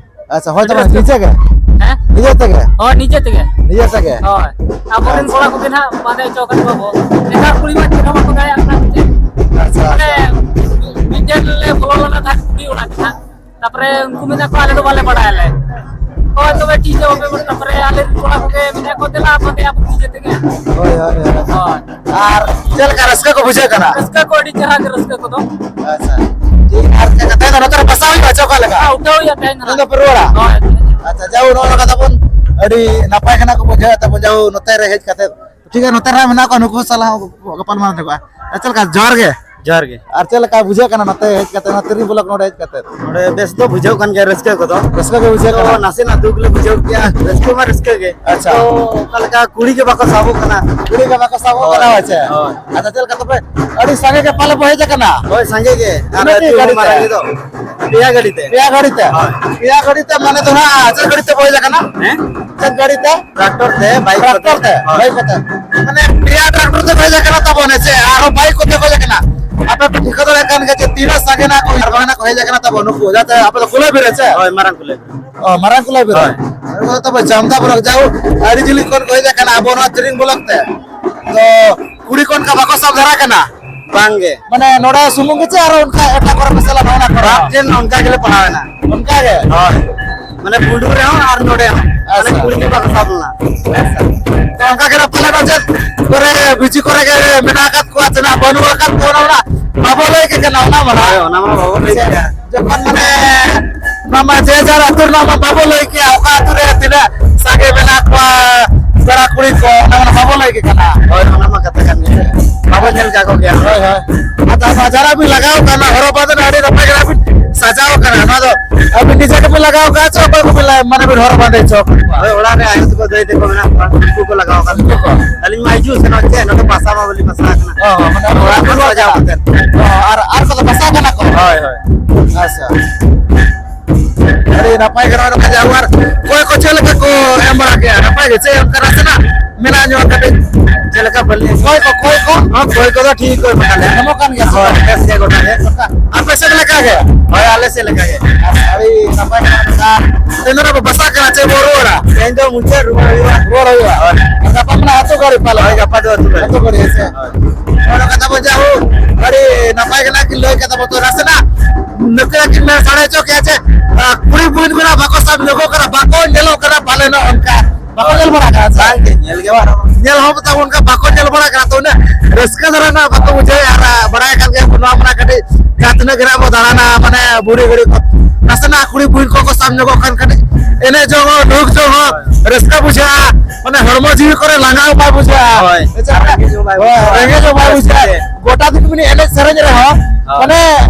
ᱟᱪᱪᱷᱟ, ᱦᱳᱭ, ᱛᱚᱵᱮ ᱱᱤᱡᱮ ᱜᱮ? ᱦᱮᱸ? ᱱᱤᱡᱮ ᱛᱮᱜᱮ? ᱦᱳᱭ, ᱱᱤᱡᱮ ᱛᱮᱜᱮ᱾ ᱱᱤᱡᱮ ᱛᱮᱜᱮ? ᱦᱳᱭ᱾ ᱟᱵᱚᱨᱮᱱ ᱟᱪᱪᱷᱟ᱾ ᱠᱚᱲᱟ ᱠᱚᱜᱮ ᱱᱟᱦᱟᱜ ᱵᱟᱸᱫᱮ ᱦᱚᱪᱚ ᱟᱠᱟᱫ ᱠᱚᱣᱟ ᱵᱚ᱾ ᱮᱴᱟᱜ ᱠᱩᱲᱤ ᱢᱟ ᱪᱮᱫ ᱦᱚᱸ ᱵᱟᱠᱚ ᱫᱟᱲᱮᱭᱟᱜ ᱠᱟᱱᱟ ᱪᱮᱫ᱾ ᱟᱪᱪᱷᱟ, ᱢᱟᱱᱮ, ᱟᱪᱪᱷᱟ᱾ ᱢᱤᱫᱴᱮᱱ ᱞᱮ ᱵᱚᱞᱚ ᱞᱮᱱᱟ ᱛᱟᱦᱮᱸᱫ ᱠᱩᱲᱤ ᱚᱲᱟᱜ ᱜᱮ ᱱᱟᱦᱟᱜ᱾ ᱛᱟᱯᱚᱨᱮ ᱩᱱᱠᱩ ᱢᱮᱱᱟ ᱠᱚ, "ᱟᱞᱮ ᱫᱚ ᱵᱟᱞᱮ ᱵᱟᱲᱟᱭᱟᱞᱮ᱾" ᱦᱳᱭ, ᱛᱚᱵᱮ ᱴᱷᱤᱠ ᱜᱮᱭᱟ, ᱵᱟᱯᱮ ᱵᱟᱲᱟᱭᱟ᱾ ᱛᱟᱯᱚᱨᱮ ᱟᱞᱮ ᱨᱮᱱ ᱠᱚᱲᱟ ᱠᱚᱜᱮ ᱢᱮᱱᱟ ᱠᱚ, "ᱫᱮᱞᱟ, ᱵᱟᱸᱫᱮ ᱟᱵᱚ ᱱᱤᱡᱮ ᱛᱮᱜᱮ᱾" ᱦᱳᱭ, ᱦᱳᱭ, ᱦᱳᱭ᱾ ᱦᱳᱭ᱾ ᱟᱨ ᱪᱮᱫ ᱞᱮᱠᱟ ᱨᱟᱹᱥᱠᱟᱹ ᱠᱚ ᱵᱩᱡᱷᱟᱹᱜ ᱠᱟᱱᱟ? ᱨᱟᱹᱥᱠᱟᱹ ᱠᱚ ᱟᱹᱰᱤ ᱪᱮᱦᱨᱟ ᱜᱮ ᱨᱟᱹᱥᱠᱟᱹ ᱠᱚᱫᱚ᱾ ᱟᱪᱪᱷᱟ᱾ ᱴᱷᱤᱠ, ᱟᱨ ᱪᱮᱫ ᱠᱟᱛᱮ ᱫᱚ ᱱᱚᱛᱮ ᱨᱮ ᱵᱟᱥᱟ ᱦᱩᱭᱩᱜᱼᱟ ᱪᱮ ᱚᱠᱟ ᱞᱮᱠᱟ? ᱦᱮᱸ, ᱩᱴᱷᱟᱹᱣ ᱦᱩᱭᱩᱜᱼᱟ ᱛᱮᱦᱮᱧ ᱫᱚ ᱛᱮᱦᱮᱧ ᱫᱚ ᱱᱟᱦᱟᱜ᱾ ᱯᱮ ᱨᱩᱣᱟᱹᱲᱟ? ᱦᱳᱭ᱾ ᱟᱪᱪᱷᱟ, ᱡᱟᱣ ᱱᱚᱜᱼᱚ ᱱᱚᱝᱠᱟ ᱛᱟᱵᱚᱱ, ᱟᱹᱰᱤ ᱱᱟᱯᱟᱭ ᱠᱟᱱᱟ ᱠᱚ ᱵᱩᱡᱷᱟᱹᱣᱮᱫ ᱛᱟᱵᱚᱱ, ᱡᱟᱣ ᱱᱚᱛᱮ ᱨᱮ ᱦᱮᱡ ᱠᱟᱛᱮ᱾ ᱴᱷᱤᱠ ᱜᱮᱭᱟ, ᱱᱚᱛᱮ ᱨᱮ ᱢᱮᱱᱟᱜ ᱠᱚᱣᱟ, ᱱᱩᱠᱩ ᱥᱟᱞᱟᱜ ᱦᱚᱸ ᱜᱟᱯᱟᱞ ᱢᱟᱨᱟᱣ ᱧᱚᱜᱚᱜᱼᱟ᱾ ᱟᱨ ᱪᱮᱫ ᱞᱮᱠᱟ, ᱡᱚᱦᱟᱨ ᱜᱮ? ᱡᱚᱦᱟᱨ ᱜᱮ᱾ ᱟᱨ ᱪᱮᱫ ᱞᱮᱠᱟ ᱵᱩᱡᱷᱟᱹᱜ ᱠᱟᱱᱟ ᱱᱚᱛᱮ ᱦᱮᱡ ᱠᱟᱛᱮ, ᱱᱚᱣᱟ ᱛᱤᱨᱤᱝ ᱵᱞᱚᱠ ᱱᱚᱰᱮ ᱦᱮᱡ ᱠᱟᱛᱮ? ᱱᱚᱰᱮ ᱵᱮᱥ ᱫᱚ ᱵᱩᱡᱷᱟᱹᱜ ᱠᱟᱱ ᱜᱮᱭᱟ, ᱨᱟᱹᱥᱠᱟᱹ ᱠᱚᱫᱚ᱾ ᱨᱟᱹᱥᱠᱟᱹ ᱜᱮ ᱵᱩᱡᱷᱟᱹᱜ ᱛᱚ ᱠᱟᱱᱟ? ᱱᱟᱥᱮᱱᱟᱜ ᱫᱩᱠ ᱞᱮ ᱵᱩᱡᱷᱟᱹᱣ ᱠᱮᱭᱟ, ᱨᱟᱹᱥᱠᱟᱹ ᱢᱟ ᱨᱟᱹᱥᱠᱟᱹ ᱜᱮ᱾ ᱟᱪᱪᱷᱟ᱾ ᱛᱚ ᱚᱠᱟ ᱞᱮᱠᱟ ᱠᱩᱲᱤ ᱜᱮ ᱵᱟᱠᱚ ᱥᱟᱵᱚᱜ ᱠᱟᱱᱟ᱾ ᱠᱩᱲᱤ ᱜᱮ ᱵᱟᱠᱚ ᱥᱟᱵᱚᱜ ᱦᱳᱭ, ᱠᱟᱱᱟ, ᱦᱳᱭ᱾ ᱟᱪᱪᱷᱟ᱾ ᱟᱪᱪᱷᱟ, ᱪᱮᱫ ᱞᱮᱠᱟ ᱛᱚᱵᱮ? ᱟᱹᱰᱤ ᱥᱟᱸᱜᱮ ᱜᱮ ᱯᱟᱞᱮ ᱵᱚ ᱦᱮᱡ ᱟᱠᱟᱱᱟ? ᱦᱳᱭ, ᱥᱟᱸᱜᱮ ᱜᱮ᱾ ᱟᱨ ᱛᱤᱱᱟᱹᱜ ᱟᱹᱛᱩ ᱴᱤ ᱦᱚᱸ ᱜᱟᱹᱰᱤ ᱢᱟᱨᱟᱝ ᱛᱮ? ᱜᱮᱫᱚ᱾ ᱯᱮᱭᱟ ᱜᱟᱹᱰᱤ ᱛᱮ᱾ ᱯᱮᱭᱟ ᱜᱟᱹᱰᱤ ᱛᱮ? ᱦᱳᱭ᱾ ᱯᱮᱭᱟ ᱜᱟᱹᱰᱤ ᱛᱮ ᱢᱟᱱᱮ ᱫᱚ ᱱᱟᱦᱟᱜ ᱪᱮᱫ ᱜᱟᱹᱰᱤ ᱛᱮ ᱵᱚ ᱦᱮᱡ ᱟᱠᱟᱱᱟ? ᱦᱮᱸ? ᱪᱮᱫ ᱜᱟᱹᱰᱤ ᱛᱮ? ᱴᱨᱟᱠᱴᱚᱨ ᱛᱮ, ᱵᱟᱭᱤᱠ ᱴᱨᱟᱠᱴᱚᱨ ᱠᱚᱛᱮ᱾ ᱛᱮ, ᱦᱳᱭ᱾ ᱵᱟᱭᱤᱠ ᱠᱚᱛᱮ᱾ ᱢᱟᱱᱮ ᱯᱮᱭᱟ ᱴᱨᱟᱠᱴᱚᱨ ᱛᱮ ᱵᱚ ᱦᱮᱡ ᱟᱠᱟᱱᱟ ᱛᱟᱵᱚᱱ, ᱦᱮᱸ ᱥᱮ? ᱟᱨᱦᱚᱸ ᱵᱟᱭᱤᱠ ᱠᱚᱛᱮ ᱵᱚ ᱦᱮᱡ ᱟᱠᱟᱱᱟ᱾ ᱟᱯᱮ ᱯᱮ ᱴᱷᱤᱠᱟᱹ ᱫᱟᱲᱮᱭᱟᱜ ᱠᱟᱱ ᱜᱮᱭᱟ ᱡᱮ ᱛᱤᱱᱟᱹᱜ ᱥᱟᱸᱜᱮ ᱱᱟᱜ ᱠᱚ ᱩᱭᱦᱟᱹᱨ ᱵᱷᱟᱵᱽᱱᱟ ᱠᱚ ᱦᱮᱡ ᱟᱠᱟᱱᱟ ᱛᱟᱵᱚᱱ ᱱᱩᱠᱩ, ᱡᱟᱛᱮ ᱟᱯᱮ ᱫᱚ ᱠᱩᱞᱟᱹᱭ ᱵᱤᱨ ᱨᱮ ᱥᱮ? ᱦᱳᱭ, ᱢᱟᱨᱟᱝ ᱠᱩᱞᱟᱹᱭ ᱵᱤᱨ᱾ ᱚ, ᱢᱟᱨᱟᱝ ᱠᱩᱞᱟᱹᱭ ᱵᱤᱨ᱾ ᱦᱳᱭ᱾ ᱟᱵᱚ ᱛᱚᱵᱮ ᱡᱟᱢᱫᱟ ᱵᱞᱚᱠ, ᱡᱟᱦᱳᱠ, ᱟᱹᱰᱤ ᱡᱤᱞᱤᱧ ᱠᱷᱚᱱ ᱠᱚ ᱦᱮᱡ ᱟᱠᱟᱱᱟ ᱟᱵᱚ ᱱᱚᱣᱟ ᱛᱤᱨᱤᱝ ᱵᱞᱚᱠ ᱛᱮ᱾ ᱛᱚ ᱠᱩᱲᱤ ᱠᱚ ᱚᱱᱠᱟ ᱵᱟᱠᱚ ᱥᱟᱵ ᱫᱷᱟᱨᱟ ᱠᱟᱱᱟ? ᱵᱟᱝ ᱜᱮ᱾ ᱢᱟᱱᱮ ᱱᱚᱰᱮ ᱥᱩᱢᱩᱝ ᱜᱮ ᱪᱮ ᱟᱨᱚ ᱚᱱᱠᱟ ᱮᱴᱟᱜ ᱠᱚᱨᱮ ᱯᱮ ᱥᱮᱱ ᱞᱮᱱᱟ ᱚᱱᱟ ᱠᱚᱨᱮ? ᱵᱟᱨ ᱴᱷᱮᱱ ᱚᱱᱠᱟ ᱜᱮᱞᱮ ᱯᱟᱲᱟᱣ ᱮᱱᱟ᱾ ᱚᱱᱠᱟ ᱜᱮ? ᱦᱳᱭ᱾ ᱢᱟᱱᱮ ᱯᱩᱸᱰᱩ ᱨᱮᱦᱚᱸ ᱟᱨ ᱱᱚᱰᱮ ᱦᱚᱸ᱾ ᱢᱟᱱᱮ ᱟᱪᱪᱷᱟ᱾ ᱠᱩᱲᱤ ᱜᱮ ᱵᱟᱠᱚ ᱥᱟᱵ ᱞᱮᱱᱟ᱾ ᱛᱚ ᱚᱱᱠᱟ ᱜᱮ ᱯᱟᱞᱮ ᱱᱚᱣᱟ ᱪᱮᱫ ᱠᱚᱨᱮ ᱵᱤᱪᱤ ᱠᱚᱨᱮ ᱜᱮ ᱢᱮᱱᱟᱜ ᱟᱠᱟᱫ ᱠᱚᱣᱟ ᱥᱮ ᱱᱟᱜ ᱵᱟᱹᱱᱩᱜ ᱟᱠᱟᱫ ᱠᱚᱣᱟ, ᱚᱱᱟ ᱢᱟ ᱵᱟᱵᱚ ᱞᱟᱹᱭ ᱠᱮ ᱠᱟᱱᱟ, ᱚᱱᱟ ᱢᱟ ᱱᱟᱜ᱾ ᱦᱳᱭ, ᱚᱱᱟ ᱢᱟ ᱵᱟᱵᱚ ᱞᱟᱹᱭ ᱠᱮᱭᱟ᱾ ᱡᱚᱠᱷᱚᱱ ᱢᱟᱱᱮ ᱱᱚᱣᱟ ᱢᱟ ᱡᱮ ᱡᱟᱨ ᱟᱹᱛᱩ ᱨᱮᱱᱟᱜ ᱢᱟ ᱵᱟᱵᱚ ᱞᱟᱹᱭ ᱠᱮᱭᱟ, ᱚᱠᱟ ᱟᱹᱛᱩ ᱨᱮ ᱛᱤᱱᱟᱹᱜ ᱥᱟᱸᱜᱮ ᱢᱮᱱᱟᱜ ᱠᱚᱣᱟ ᱯᱮᱲᱟ ᱠᱩᱲᱤ ᱠᱚ, ᱚᱱᱟ ᱢᱟ ᱵᱟᱵᱚ ᱞᱟᱹᱭ ᱠᱮ ᱠᱟᱱᱟ᱾ ᱦᱳᱭ, ᱚᱱᱟ ᱢᱟ ᱠᱟᱛᱷᱟ ᱠᱟᱱ ᱜᱮ᱾ ᱵᱟᱵᱚ ᱧᱮᱞ ᱠᱟᱜ ᱠᱚᱜᱮᱭᱟ᱾ ᱦᱳᱭ, ᱦᱳᱭ᱾ ᱟᱫᱚ ᱱᱚᱣᱟ ᱡᱟᱦᱟᱸ ᱵᱤᱱ ᱞᱟᱜᱟᱣ ᱠᱟᱱᱟ, ᱦᱚᱨᱚᱜ ᱵᱟᱸᱫᱮ ᱟᱹᱰᱤ ᱱᱟᱯᱟᱭ ᱜᱮ ᱵᱤᱱ ᱥᱟᱡᱟᱣ ᱠᱟᱱᱟ᱾ ᱱᱚᱣᱟ ᱫᱚ ᱟᱹᱵᱤᱱ ᱰᱤᱡᱮ ᱠᱚᱯᱮ ᱞᱟᱜᱟᱣ ᱠᱟᱜᱼᱟ ᱥᱮ ᱚᱠᱚᱭ ᱠᱚᱯᱮ ᱞᱟ-, ᱢᱟᱱᱮ ᱵᱤᱱ ᱦᱚᱨᱚ ᱵᱟᱸᱫᱮ ᱦᱚᱪᱚ ᱠᱟᱜ ᱠᱚᱣᱟ? ᱦᱳᱭ, ᱚᱲᱟᱜ ᱨᱮ ᱟᱭᱳ ᱛᱟᱠᱚ, ᱫᱟᱹᱭ ᱛᱟᱠᱚ ᱢᱮᱱᱟᱜ ᱠᱚᱣᱟ, ᱩᱱᱠᱩ ᱠᱚ ᱞᱟᱜᱟᱣ ᱟᱠᱟᱫ ᱠᱚᱣᱟ᱾ ᱟᱹᱞᱤᱧ ᱢᱟ ᱦᱤᱡᱩᱜ ᱥᱮᱱᱚᱜ ᱪᱮᱫ, ᱱᱚᱰᱮ ᱵᱟᱥᱟ ᱢᱟ ᱵᱟᱹᱞᱤᱧ ᱵᱟᱥᱟ ᱟᱠᱟᱱᱟ᱾ ᱚ, ᱢᱟᱱᱮ ᱚᱲᱟᱜ ᱠᱚ ᱥᱟᱡᱟᱣ ᱠᱟᱛᱮ᱾ ᱚ, ᱟᱨ, ᱟᱨ ᱠᱚᱫᱚ ᱵᱟᱥᱟ ᱠᱟᱱᱟ ᱠᱚ? ᱦᱳᱭ, ᱦᱳᱭ᱾ ᱟᱪᱪᱷᱟ᱾ ᱟᱹᱰᱤ ᱱᱟᱯᱟᱭ ᱜᱮ ᱱᱚᱜᱼᱚᱭ ᱱᱚᱝᱠᱟ ᱡᱟᱦᱟᱸ ᱟᱨ ᱚᱠᱚᱭ ᱠᱚ ᱪᱮᱫ ᱞᱮᱠᱟ ᱠᱚ ᱮᱢ ᱵᱟᱲᱟ ᱠᱮᱜᱼᱟ? ᱱᱟᱯᱟᱭ ᱜᱮ ᱥᱮ ᱚᱱᱠᱟ ᱱᱟᱥᱮᱱᱟᱜ ᱢᱮᱱᱟᱜ ᱧᱚᱜ ᱠᱟᱹᱴᱤᱡ? ᱪᱮᱫ ᱞᱮᱠᱟ ᱵᱟᱹᱞᱤᱧ ᱚᱠᱚᱭ ᱠᱚ, ᱚᱠᱚᱭ ᱠᱚ? ᱦᱚᱸ, ᱚᱠᱚᱭ ᱠᱚᱫᱚ ᱴᱷᱤᱠ ᱜᱮ ᱠᱚ ᱮᱢ ᱠᱟᱜ ᱞᱮᱭᱟ᱾ ᱮᱢᱚᱜ ᱠᱟᱱ ᱜᱮᱭᱟ ᱥᱮ? ᱦᱳᱭ, ᱵᱮᱥ ᱜᱮ ᱜᱚᱴᱟ ᱜᱮ᱾ ᱟᱯᱮ ᱥᱮᱫ ᱞᱮᱠᱟ ᱜᱮ? ᱦᱳᱭ, ᱟᱞᱮ ᱥᱮᱫ ᱞᱮᱠᱟ ᱜᱮ᱾ ᱟᱹᱰᱤ ᱱᱟᱯᱟᱭ ᱠᱟᱛᱷᱟ᱾ ᱛᱮᱦᱮᱧ ᱫᱚ ᱱᱟᱜ ᱵᱚ ᱵᱟᱥᱟᱜ ᱠᱟᱱᱟ, ᱪᱮᱫ ᱵᱚ ᱨᱩᱣᱟᱹᱲᱟ? ᱛᱮᱦᱮᱧ ᱫᱚ ᱢᱩᱪᱟᱹᱫ ᱨᱩᱣᱟᱹᱲ ᱦᱩᱭᱩᱜᱼᱟ᱾ ᱨᱩᱣᱟᱹᱲ ᱦᱩᱭᱩᱜᱼᱟ᱾ ᱦᱳᱭ᱾ ᱟᱨ ᱜᱟᱯᱟ ᱢᱮᱱᱟᱜ ᱟᱹᱛᱩ ᱜᱟᱹᱲᱤ ᱯᱟᱞᱮ? ᱦᱳᱭ, ᱜᱟᱯᱟ ᱫᱚ ᱟᱹᱛᱩ ᱜᱟᱹᱲᱤ᱾ ᱟᱹᱛᱩ ᱜᱟᱹᱲᱤ, ᱦᱮᱸ ᱥᱮ? ᱦᱳᱭ᱾ ᱚᱱᱟ ᱠᱟᱛᱷᱟ ᱵᱚ ᱡᱟᱦᱳ, ᱟᱹᱰᱤ ᱱᱟᱯᱟᱭ ᱜᱮ ᱱᱟᱜ ᱠᱤᱱ ᱞᱟᱹᱭ ᱠᱮᱫᱟ ᱵᱚ᱾ ᱛᱚ ᱱᱟᱥᱮᱱᱟᱜ ᱱᱩᱠᱤᱱ ᱠᱤᱱ ᱢᱮᱱ ᱥᱟᱰᱮ ᱦᱚᱪᱚ ᱠᱮᱜᱼᱟ ᱡᱮ, ᱟ, ᱠᱩᱲᱤ ᱵᱩᱦᱤᱱ ᱠᱚ ᱱᱟᱜ ᱵᱟᱠᱚ ᱥᱟᱵ ᱧᱚᱜᱚᱜ ᱠᱟᱱᱟ, ᱵᱟᱠᱚ ᱧᱮᱞᱚᱜ ᱠᱟᱱᱟ ᱯᱟᱞᱮ ᱱᱚᱜᱼᱚ ᱱᱚᱝᱠᱟ᱾ ᱵᱟᱠᱚ ᱧᱮᱞ ᱵᱟᱲᱟ ᱠᱟᱱᱟ ᱥᱮ? ᱵᱟᱝ ᱜᱮ, ᱧᱮᱞ ᱜᱮ ᱵᱟᱝ᱾ ᱧᱮᱞ ᱦᱚᱸ ᱛᱟᱵᱚ ᱚᱱᱠᱟ ᱵᱟᱠᱚ ᱧᱮᱞ ᱵᱟᱲᱟ ᱠᱟᱱᱟ, ᱛᱚ ᱩᱱᱟᱹᱜ ᱨᱟᱹᱥᱠᱟᱹ ᱫᱷᱟᱨᱟ ᱨᱮᱱᱟᱜ ᱵᱟᱠᱚ ᱵᱩᱡᱷᱟᱹᱣᱮᱫᱼᱟ᱾ ᱟᱨ ᱵᱟᱲᱟᱭ ᱠᱟᱱ ᱜᱮᱭᱟ ᱵᱚᱱ, ᱱᱚᱣᱟ ᱢᱟᱱᱮ ᱠᱟᱹᱴᱤᱡ ᱡᱟᱦᱟᱸ ᱛᱤᱱᱟᱹᱜ ᱜᱮ ᱱᱟᱜ ᱵᱚ ᱫᱟᱬᱟᱱᱟ, ᱢᱟᱱᱮ ᱵᱩᱲᱦᱤ ᱜᱟᱹᱲᱤ ᱠᱚ, ᱱᱟᱥᱮᱱᱟᱜ ᱠᱩᱲᱤ ᱵᱩᱦᱤᱱ ᱠᱚᱠᱚ ᱥᱟᱵ ᱧᱚᱜᱚᱜ ᱠᱷᱟᱱ ᱠᱟᱹᱴᱤᱡ ᱮᱱᱮᱡ ᱡᱚᱝ ᱦᱚᱸ, ᱞᱩᱦᱩᱠ ᱡᱚᱝ ᱦᱚᱸ ᱨᱟᱹᱥᱠᱟᱹ ᱵᱩᱡᱷᱟᱹᱜᱼᱟ, ᱢᱟᱱᱮ ᱦᱚᱲᱢᱚ ᱡᱤᱣᱤ ᱠᱚᱨᱮ ᱞᱟᱸᱜᱟ ᱦᱚᱸ ᱵᱟᱭ ᱵᱩᱡᱷᱟᱹᱜᱼᱟ᱾ ᱦᱳᱭ᱾ ᱦᱮᱸ ᱥᱮ? ᱟᱨ ᱨᱮᱸᱜᱮᱡ ᱦᱚᱸ ᱵᱟᱭ ᱦᱳᱭ, ᱵᱩᱡᱷᱟᱹᱜᱼᱟ᱾ ᱨᱮᱸᱜᱮᱡ ᱦᱚᱸ ᱵᱟᱭ ᱵᱩᱡᱷᱟᱹᱜᱼᱟ᱾ ᱜᱚᱴᱟ ᱫᱤᱱ ᱵᱤᱱ ᱮᱱᱮᱡ ᱥᱮᱨᱮᱧ ᱨᱮᱦᱚᱸ, ᱦᱳᱭ᱾ ᱢᱟᱱᱮ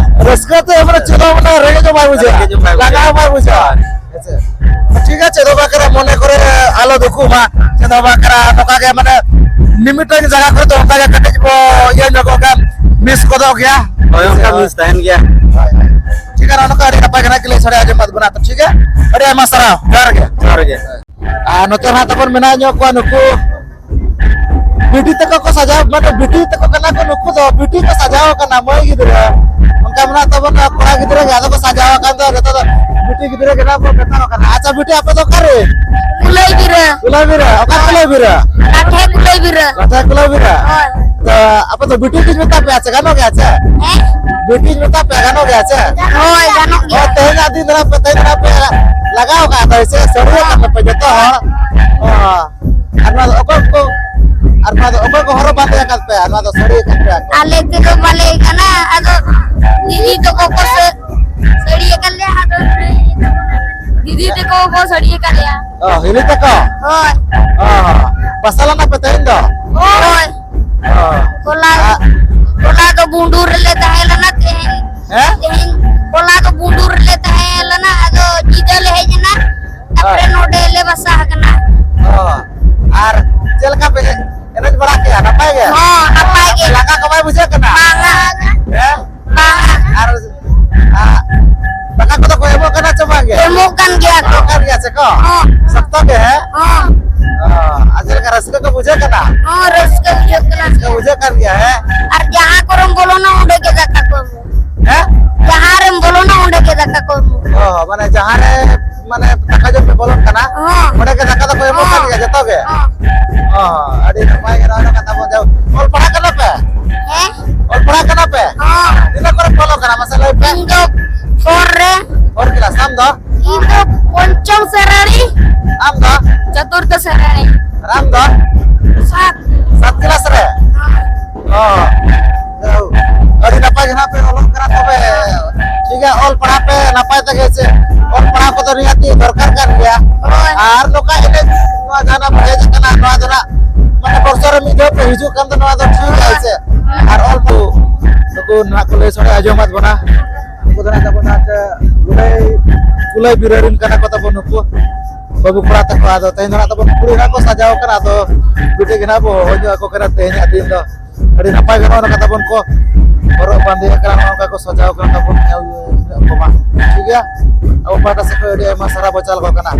ᱨᱟᱹᱥᱠᱟᱹ ᱛᱮ ᱢᱟᱱᱮ ᱪᱮᱫ ᱦᱚᱸ, ᱢᱟᱱᱮ ᱨᱮᱸᱜᱮᱡ ᱦᱚᱸ ᱵᱟᱭ ᱵᱩᱡᱷᱟᱹᱜᱼᱟ, ᱨᱮᱸᱜᱮᱡ ᱦᱚᱸ ᱵᱟᱭ ᱞᱟᱸᱜᱟ ᱦᱚᱸ ᱵᱟᱭ ᱵᱩᱡᱷᱟᱹᱜᱼᱟ᱾ ᱦᱳᱭ᱾ ᱦᱮᱸ ᱥᱮ? ᱴᱷᱤᱠ ᱟᱪᱷᱮ, ᱫᱚ ᱵᱟᱠᱷᱨᱟ ᱢᱚᱱᱮ ᱠᱚᱨᱮ ᱟᱞᱚ ᱫᱩᱠᱷᱩᱜ ᱢᱟ, ᱪᱮᱫ ᱦᱚᱸ ᱵᱟᱠᱷᱨᱟ ᱱᱚᱝᱠᱟ ᱜᱮ ᱢᱟᱱᱮ ᱢᱤᱢᱤᱫᱴᱟᱝ ᱡᱟᱭᱜᱟ ᱠᱚᱨᱮ ᱫᱚ ᱚᱱᱠᱟ ᱜᱮ ᱠᱟᱹᱴᱤᱡ ᱵᱚ ᱤᱭᱟᱹ ᱧᱚᱜᱚᱜ ᱠᱟᱱ, ᱢᱤᱥ ᱜᱚᱫᱚᱜ ᱜᱮᱭᱟ᱾ ᱦᱳᱭ, ᱚᱱᱠᱟ ᱦᱳᱭ᱾ ᱢᱤᱥ ᱛᱟᱦᱮᱱ ᱜᱮᱭᱟ᱾ ᱦᱳᱭ, ᱦᱳᱭ᱾ ᱴᱷᱤᱠ ᱟᱪᱷᱮ, ᱱᱚᱝᱠᱟ ᱟᱹᱰᱤ ᱱᱟᱯᱟᱭ ᱠᱟᱱᱟ ᱠᱤ ᱞᱟᱹᱭ ᱥᱟᱰᱮ ᱟᱸᱡᱚᱢ ᱟᱫ ᱵᱚᱱᱟ᱾ ᱛᱚ ᱴᱷᱤᱠ ᱜᱮᱭᱟ, ᱟᱹᱰᱤ ᱟᱭᱢᱟ ᱥᱟᱨᱦᱟᱣ, ᱡᱚᱦᱟᱨ ᱜᱮ᱾ ᱡᱚᱦᱟᱨ ᱜᱮ᱾ ᱟᱨ ᱱᱚᱛᱮ ᱱᱟᱦᱟᱜ ᱛᱟᱵᱚᱱ ᱢᱮᱱᱟᱜ ᱧᱚᱜ ᱠᱚᱣᱟ ᱱᱩᱠᱩ ᱵᱤᱴᱤ ᱛᱟᱠᱚ ᱠᱚ ᱥᱟᱡᱟᱣ, ᱢᱟᱱᱮ ᱵᱤᱴᱤ ᱛᱟᱠᱚ ᱠᱟᱱᱟ ᱠᱚ ᱱᱩᱠᱩ ᱫᱚ, ᱵᱤᱴᱤ ᱠᱚ ᱥᱟᱡᱟᱣ ᱠᱟᱱᱟ, ᱢᱟᱹᱭ ᱜᱤᱫᱽᱨᱟᱹ᱾ ᱚᱱᱠᱟ ᱢᱮᱱᱟᱜ ᱛᱟᱵᱚᱱᱟ ᱠᱚᱲᱟ ᱜᱤᱫᱽᱨᱟᱹ ᱜᱮ, ᱟᱫᱚ ᱠᱚ ᱥᱟᱡᱟᱣ ᱟᱠᱟᱱ ᱫᱚ ᱡᱚᱛᱚ ᱫᱚ ᱵᱤᱴᱤ ᱜᱤᱫᱽᱨᱟᱹ ᱜᱮ ᱱᱟᱦᱟᱜ ᱵᱚ ᱢᱮᱛᱟᱣ ᱠᱟᱱᱟ᱾ ᱟᱪᱪᱷᱟ ᱵᱤᱴᱤ, ᱟᱯᱮ ᱫᱚ ᱚᱠᱟ ᱨᱮ? ᱠᱩᱞᱟᱹᱭ ᱵᱤᱨᱟᱹ᱾ ᱠᱩᱞᱟᱹᱭ ᱵᱤᱨᱟᱹ, ᱚᱠᱟ ᱠᱩᱞᱟᱹᱭ ᱵᱤᱨᱟᱹ? ᱞᱟᱴᱷᱮ ᱠᱩᱞᱟᱹᱭ ᱵᱤᱨᱟᱹ᱾ ᱞᱟᱴᱷᱮ ᱠᱩᱞᱟᱹᱭ ᱵᱤᱨᱟᱹ᱾ ᱦᱳᱭ᱾ ᱛᱚ, ᱟᱯᱮ ᱫᱚ ᱵᱤᱴᱤ ᱠᱚ ᱢᱮᱛᱟ ᱯᱮᱭᱟ ᱥᱮ ᱜᱟᱱᱚᱜ ᱜᱮᱭᱟ ᱥᱮ? ᱦᱮᱸ? ᱵᱤᱴᱤ ᱢᱮᱛᱟ ᱯᱮᱭᱟ ᱜᱟᱱᱚᱜ ᱜᱮᱭᱟ ᱥᱮ? ᱦᱳᱭ, ᱜᱟᱱᱚᱜ ᱜᱮᱭᱟ᱾ ᱦᱳᱭ, ᱛᱮᱦᱮᱧᱟᱜ ᱫᱤᱱ ᱨᱮ ᱯᱮ, ᱛᱮᱦᱮᱧ ᱨᱮ ᱯᱮ ᱞᱟᱜᱟᱣ ᱠᱟᱜᱼᱟ ᱛᱚ, ᱥᱮ ᱥᱟᱹᱲᱤ ᱠᱟᱱᱟ ᱯᱮ ᱡᱚᱛᱚ ᱦᱚᱲ? ᱚ᱾ ᱟᱨ ᱱᱚᱣᱟ ᱫᱚ ᱚᱠᱚᱭ ᱠᱚ, ᱟᱨ ᱱᱚᱣᱟ ᱫᱚ ᱚᱠᱚᱭ ᱠᱚ ᱦᱚᱨᱚᱜ ᱵᱟᱸᱫᱮ ᱟᱠᱟᱫ ᱯᱮᱭᱟ? ᱱᱚᱣᱟ ᱫᱚ ᱥᱟᱹᱲᱤ ᱟᱠᱟᱫ ᱯᱮᱭᱟ ᱠᱚ? ᱟᱞᱮ ᱛᱮᱫᱚ ᱵᱟᱞᱮ ᱠᱟᱱᱟ, ᱟᱫᱚ ᱫᱤᱫᱤ ᱛᱟᱠᱚ ᱠᱚ ᱥᱟᱹ-, ᱥᱟᱹᱲᱤ ᱟᱠᱟᱫ ᱞᱮᱭᱟ, ᱟᱫᱚ ᱫᱤᱫᱤ ᱛᱟᱠᱚ ᱠᱚ ᱥᱟᱹᱲᱤ ᱟᱠᱟᱫ ᱞᱮᱭᱟ᱾ ᱚ, ᱦᱤᱞᱤ ᱛᱟᱠᱚ? ᱦᱳᱭ᱾ ᱚ, ᱯᱟᱥᱟ ᱞᱮᱱᱟ ᱯᱮ ᱛᱮᱦᱮᱧ ᱫᱚ? ᱦᱳᱭ᱾ ᱚ᱾ ᱦᱚᱞᱟ, ᱟ- ᱦᱚᱞᱟ ᱫᱚ ᱵᱩᱸᱰᱩ ᱨᱮᱞᱮ ᱛᱟᱦᱮᱸ ᱞᱮᱱᱟ, ᱛᱮᱦᱮᱧ, ᱦᱮᱸ? ᱛᱮᱦᱮᱧ, ᱦᱚᱞᱟ ᱫᱚ ᱵᱩᱸᱰᱩ ᱨᱮᱞᱮ ᱛᱟᱦᱮᱸ ᱞᱮᱱᱟ, ᱟᱫᱚ ᱧᱤᱫᱟᱹ ᱞᱮ ᱦᱮᱡ ᱮᱱᱟ, ᱛᱟᱨᱯᱚᱨᱮ ᱦᱮᱸ᱾ ᱱᱚᱰᱮ ᱞᱮ ᱵᱟᱥᱟ ᱟᱠᱟᱱᱟ᱾ ᱚ, ᱟᱨ ᱪᱮᱫ ᱞᱮᱠᱟ ᱯᱮ ᱮᱱᱮᱡ ᱵᱟᱲᱟ ᱠᱮᱜᱼᱟ? ᱱᱟᱯᱟᱭ ᱜᱮ? ᱦᱚᱸ, ᱱᱟᱯᱟᱭ ᱜᱮ᱾ ᱞᱟᱸᱜᱟ ᱠᱚ ᱵᱟᱭ ᱵᱩᱡᱷᱟᱹᱜ ᱠᱟᱱᱟ? ᱵᱟᱝᱟ᱾ ᱦᱮᱸ? ᱵᱟᱝᱟ᱾ ᱟᱨ, ᱟ, ᱫᱟᱠᱟ ᱠᱚᱫᱚ ᱠᱚ ᱮᱢᱚᱜ ᱠᱟᱱᱟ ᱪᱮ ᱵᱟᱝ ᱜᱮ? ᱮᱢᱚᱜ ᱠᱟᱱ ᱜᱮᱭᱟ ᱠᱚ᱾ ᱮᱢᱚᱜ ᱠᱟᱱ ᱜᱮᱭᱟ ᱥᱮ ᱠᱚ? ᱦᱚᱸ᱾ ᱥᱚᱠᱛᱚ ᱜᱮ, ᱦᱮᱸ? ᱦᱚᱸ᱾ ᱚ, ᱟᱨ ᱪᱮᱫ ᱞᱮᱠᱟ ᱨᱟᱹᱥᱠᱟᱹ ᱠᱚ ᱵᱩᱡᱷᱟᱹᱜ ᱠᱟᱱᱟ? ᱦᱚᱸ, ᱨᱟᱹᱥᱠᱟᱹ ᱵᱩᱡᱷᱟᱹᱜ ᱠᱟᱱᱟ᱾ ᱨᱟᱹᱥᱠᱟᱹ ᱵᱩᱡᱷᱟᱹᱜ ᱠᱟᱱ ᱜᱮᱭᱟ, ᱦᱮᱸ? ᱟᱨ ᱡᱟᱦᱟᱸ ᱠᱚᱨᱮᱢ ᱵᱚᱞᱚᱱᱟ, ᱚᱸᱰᱮ ᱜᱮ ᱫᱟᱠᱟ ᱠᱚ ᱮᱢᱚᱜᱼᱟ᱾ ᱦᱮᱸ? ᱡᱟᱦᱟᱸ ᱨᱮᱢ ᱵᱚᱞᱚᱱᱟ, ᱚᱸᱰᱮ ᱜᱮ ᱫᱟᱠᱟ ᱠᱚ ᱮᱢᱚᱜᱼᱟ᱾ ᱚ, ᱢᱟᱱᱮ ᱡᱟᱦᱟᱸ ᱨᱮ, ᱢᱟᱱᱮ ᱫᱟᱠᱟ ᱡᱚᱢ ᱯᱮ ᱵᱚᱞᱚᱱ ᱠᱟᱱᱟ, ᱦᱚᱸ᱾ ᱚᱸᱰᱮ ᱜᱮ ᱫᱟᱠᱟ ᱫᱚᱠᱚ ᱮᱢᱚᱜ ᱠᱟᱱ ᱦᱚᱸ᱾ ᱜᱮᱭᱟ ᱡᱚᱛᱚ ᱜᱮ? ᱦᱚᱸ᱾ ᱚ, ᱟᱹᱰᱤ ᱱᱟᱯᱟᱭ ᱜᱮ ᱱᱚᱣᱟ ᱫᱚ ᱠᱟᱛᱷᱟ ᱵᱚᱱ ᱡᱟᱣ-, ᱚᱞ ᱯᱟᱲᱦᱟᱜ ᱠᱟᱱᱟ ᱯᱮ? ᱦᱮᱸ? ᱚᱞ ᱯᱟᱲᱦᱟᱜ ᱠᱟᱱᱟ ᱯᱮ? ᱦᱚᱸ᱾ ᱛᱤᱱᱟᱹᱜ ᱠᱚᱨᱮ ᱯᱮ ᱚᱞᱚᱜ ᱠᱟᱱᱟ ᱢᱟᱥᱮ ᱞᱟᱹᱭ ᱯᱮ? ᱤᱧ ᱫᱚ ᱯᱷᱳᱨ ᱨᱮ᱾ ᱯᱷᱳᱨ ᱠᱞᱟᱥ, ᱟᱢ ᱫᱚ? ᱤᱧ ᱫᱚ ᱯᱚᱧᱪᱚᱢ ᱥᱨᱮᱬᱤ᱾ ᱟᱢ ᱫᱚ? ᱪᱚᱛᱩᱨᱛᱷ ᱥᱨᱮᱬᱤ᱾ ᱟᱨ ᱟᱢ ᱫᱚ? ᱥᱟᱛ᱾ ᱥᱟᱛ ᱠᱞᱟᱥ ᱨᱮ? ᱦᱚᱸ᱾ ᱚ, ᱡᱟᱭᱦᱳᱠ, ᱟᱹᱰᱤ ᱱᱟᱯᱟᱭ ᱜᱮ ᱱᱟᱜ ᱯᱮ ᱚᱞᱚᱜ ᱠᱟᱱᱟ᱾ ᱛᱚᱵᱮ ᱴᱷᱤᱠ ᱜᱮᱭᱟ, ᱚᱞ ᱯᱟᱲᱦᱟᱣ ᱯᱮ ᱱᱟᱯᱟᱭ ᱛᱮᱜᱮ, ᱥᱮ ᱚᱞ ᱯᱟᱲᱦᱟᱣ ᱠᱚᱫᱚ ᱱᱤᱦᱟᱹᱛᱤ ᱫᱚᱨᱠᱟᱨ ᱠᱟᱱ ᱜᱮᱭᱟ᱾ ᱦᱳᱭ᱾ ᱟᱨ ᱱᱚᱝᱠᱟ ᱮᱱᱮᱡ, ᱱᱚᱣᱟ ᱡᱟᱦᱟᱸ ᱯᱮ ᱦᱮᱡ ᱟᱠᱟᱱᱟ, ᱱᱚᱣᱟ ᱫᱚ ᱱᱟᱜ ᱢᱟᱱᱮ ᱵᱚᱨᱥᱚ ᱨᱮ ᱢᱤᱫ ᱫᱷᱟᱣ ᱯᱮ ᱦᱤᱡᱩᱜ ᱠᱟᱱ ᱫᱚ, ᱱᱚᱣᱟ ᱫᱚ ᱴᱷᱤᱠ ᱜᱮᱭᱟ, ᱥᱮ? ᱟᱨ ᱚᱞ ᱠᱚ ᱱᱩᱠᱩ ᱱᱟᱜ ᱠᱚ ᱞᱟᱹᱭ ᱥᱚᱲᱮ ᱟᱸᱡᱚᱢᱟᱫ ᱵᱚᱱᱟ᱾ ᱩᱱᱠᱩ ᱫᱚ ᱱᱟᱜ ᱛᱟᱵᱚᱱ ᱱᱟᱜ ᱠᱩᱞᱟᱹᱭ, ᱠᱩᱞᱟᱹᱭ ᱵᱤᱨᱟᱹᱨᱤᱱ ᱠᱟᱱᱟ ᱠᱚ ᱛᱟᱵᱚᱱ ᱱᱩᱠᱩ ᱵᱟᱹᱵᱩ ᱠᱚᱲᱟ ᱛᱟᱠᱚ᱾ ᱟᱫᱚ ᱛᱮᱦᱮᱧ ᱫᱚ ᱱᱟᱜ ᱛᱟᱵᱚᱱ ᱠᱩᱲᱤ ᱱᱟᱜ ᱠᱚ ᱥᱟᱡᱟᱣ ᱠᱟᱱᱟ, ᱟᱫᱚ ᱵᱤᱴᱤ ᱜᱮ ᱱᱟᱜ ᱵᱚ ᱦᱚᱦᱚ ᱧᱚᱜ ᱟᱠᱚ ᱠᱟᱱᱟ ᱛᱮᱦᱮᱧᱟᱜ ᱫᱤᱱ ᱫᱚ᱾ ᱟᱹᱰᱤ ᱱᱟᱯᱟᱭ ᱜᱮ ᱱᱚᱜᱼᱚᱭ ᱱᱚᱝᱠᱟ ᱛᱟᱵᱚᱱ ᱠᱚ ᱦᱚᱨᱚᱜ ᱵᱟᱸᱫᱮ ᱟᱠᱟᱱᱟ, ᱱᱚᱜᱼᱚ ᱱᱚᱝᱠᱟ ᱠᱚ ᱥᱟᱡᱟᱣ ᱠᱟᱱᱟ ᱛᱟᱵᱚᱱ, ᱧᱮᱞ ᱧᱚᱜ ᱠᱚᱢᱟ᱾ ᱴᱷᱤᱠ ᱜᱮᱭᱟ, ᱟᱵᱚ ᱯᱟᱦᱴᱟ ᱥᱮᱫ ᱠᱷᱚᱱ ᱟᱹᱰᱤ ᱟᱭᱢᱟ ᱥᱟᱨᱦᱟᱣ ᱵᱚ ᱪᱟᱞ ᱟᱠᱚ ᱠᱟᱱᱟ᱾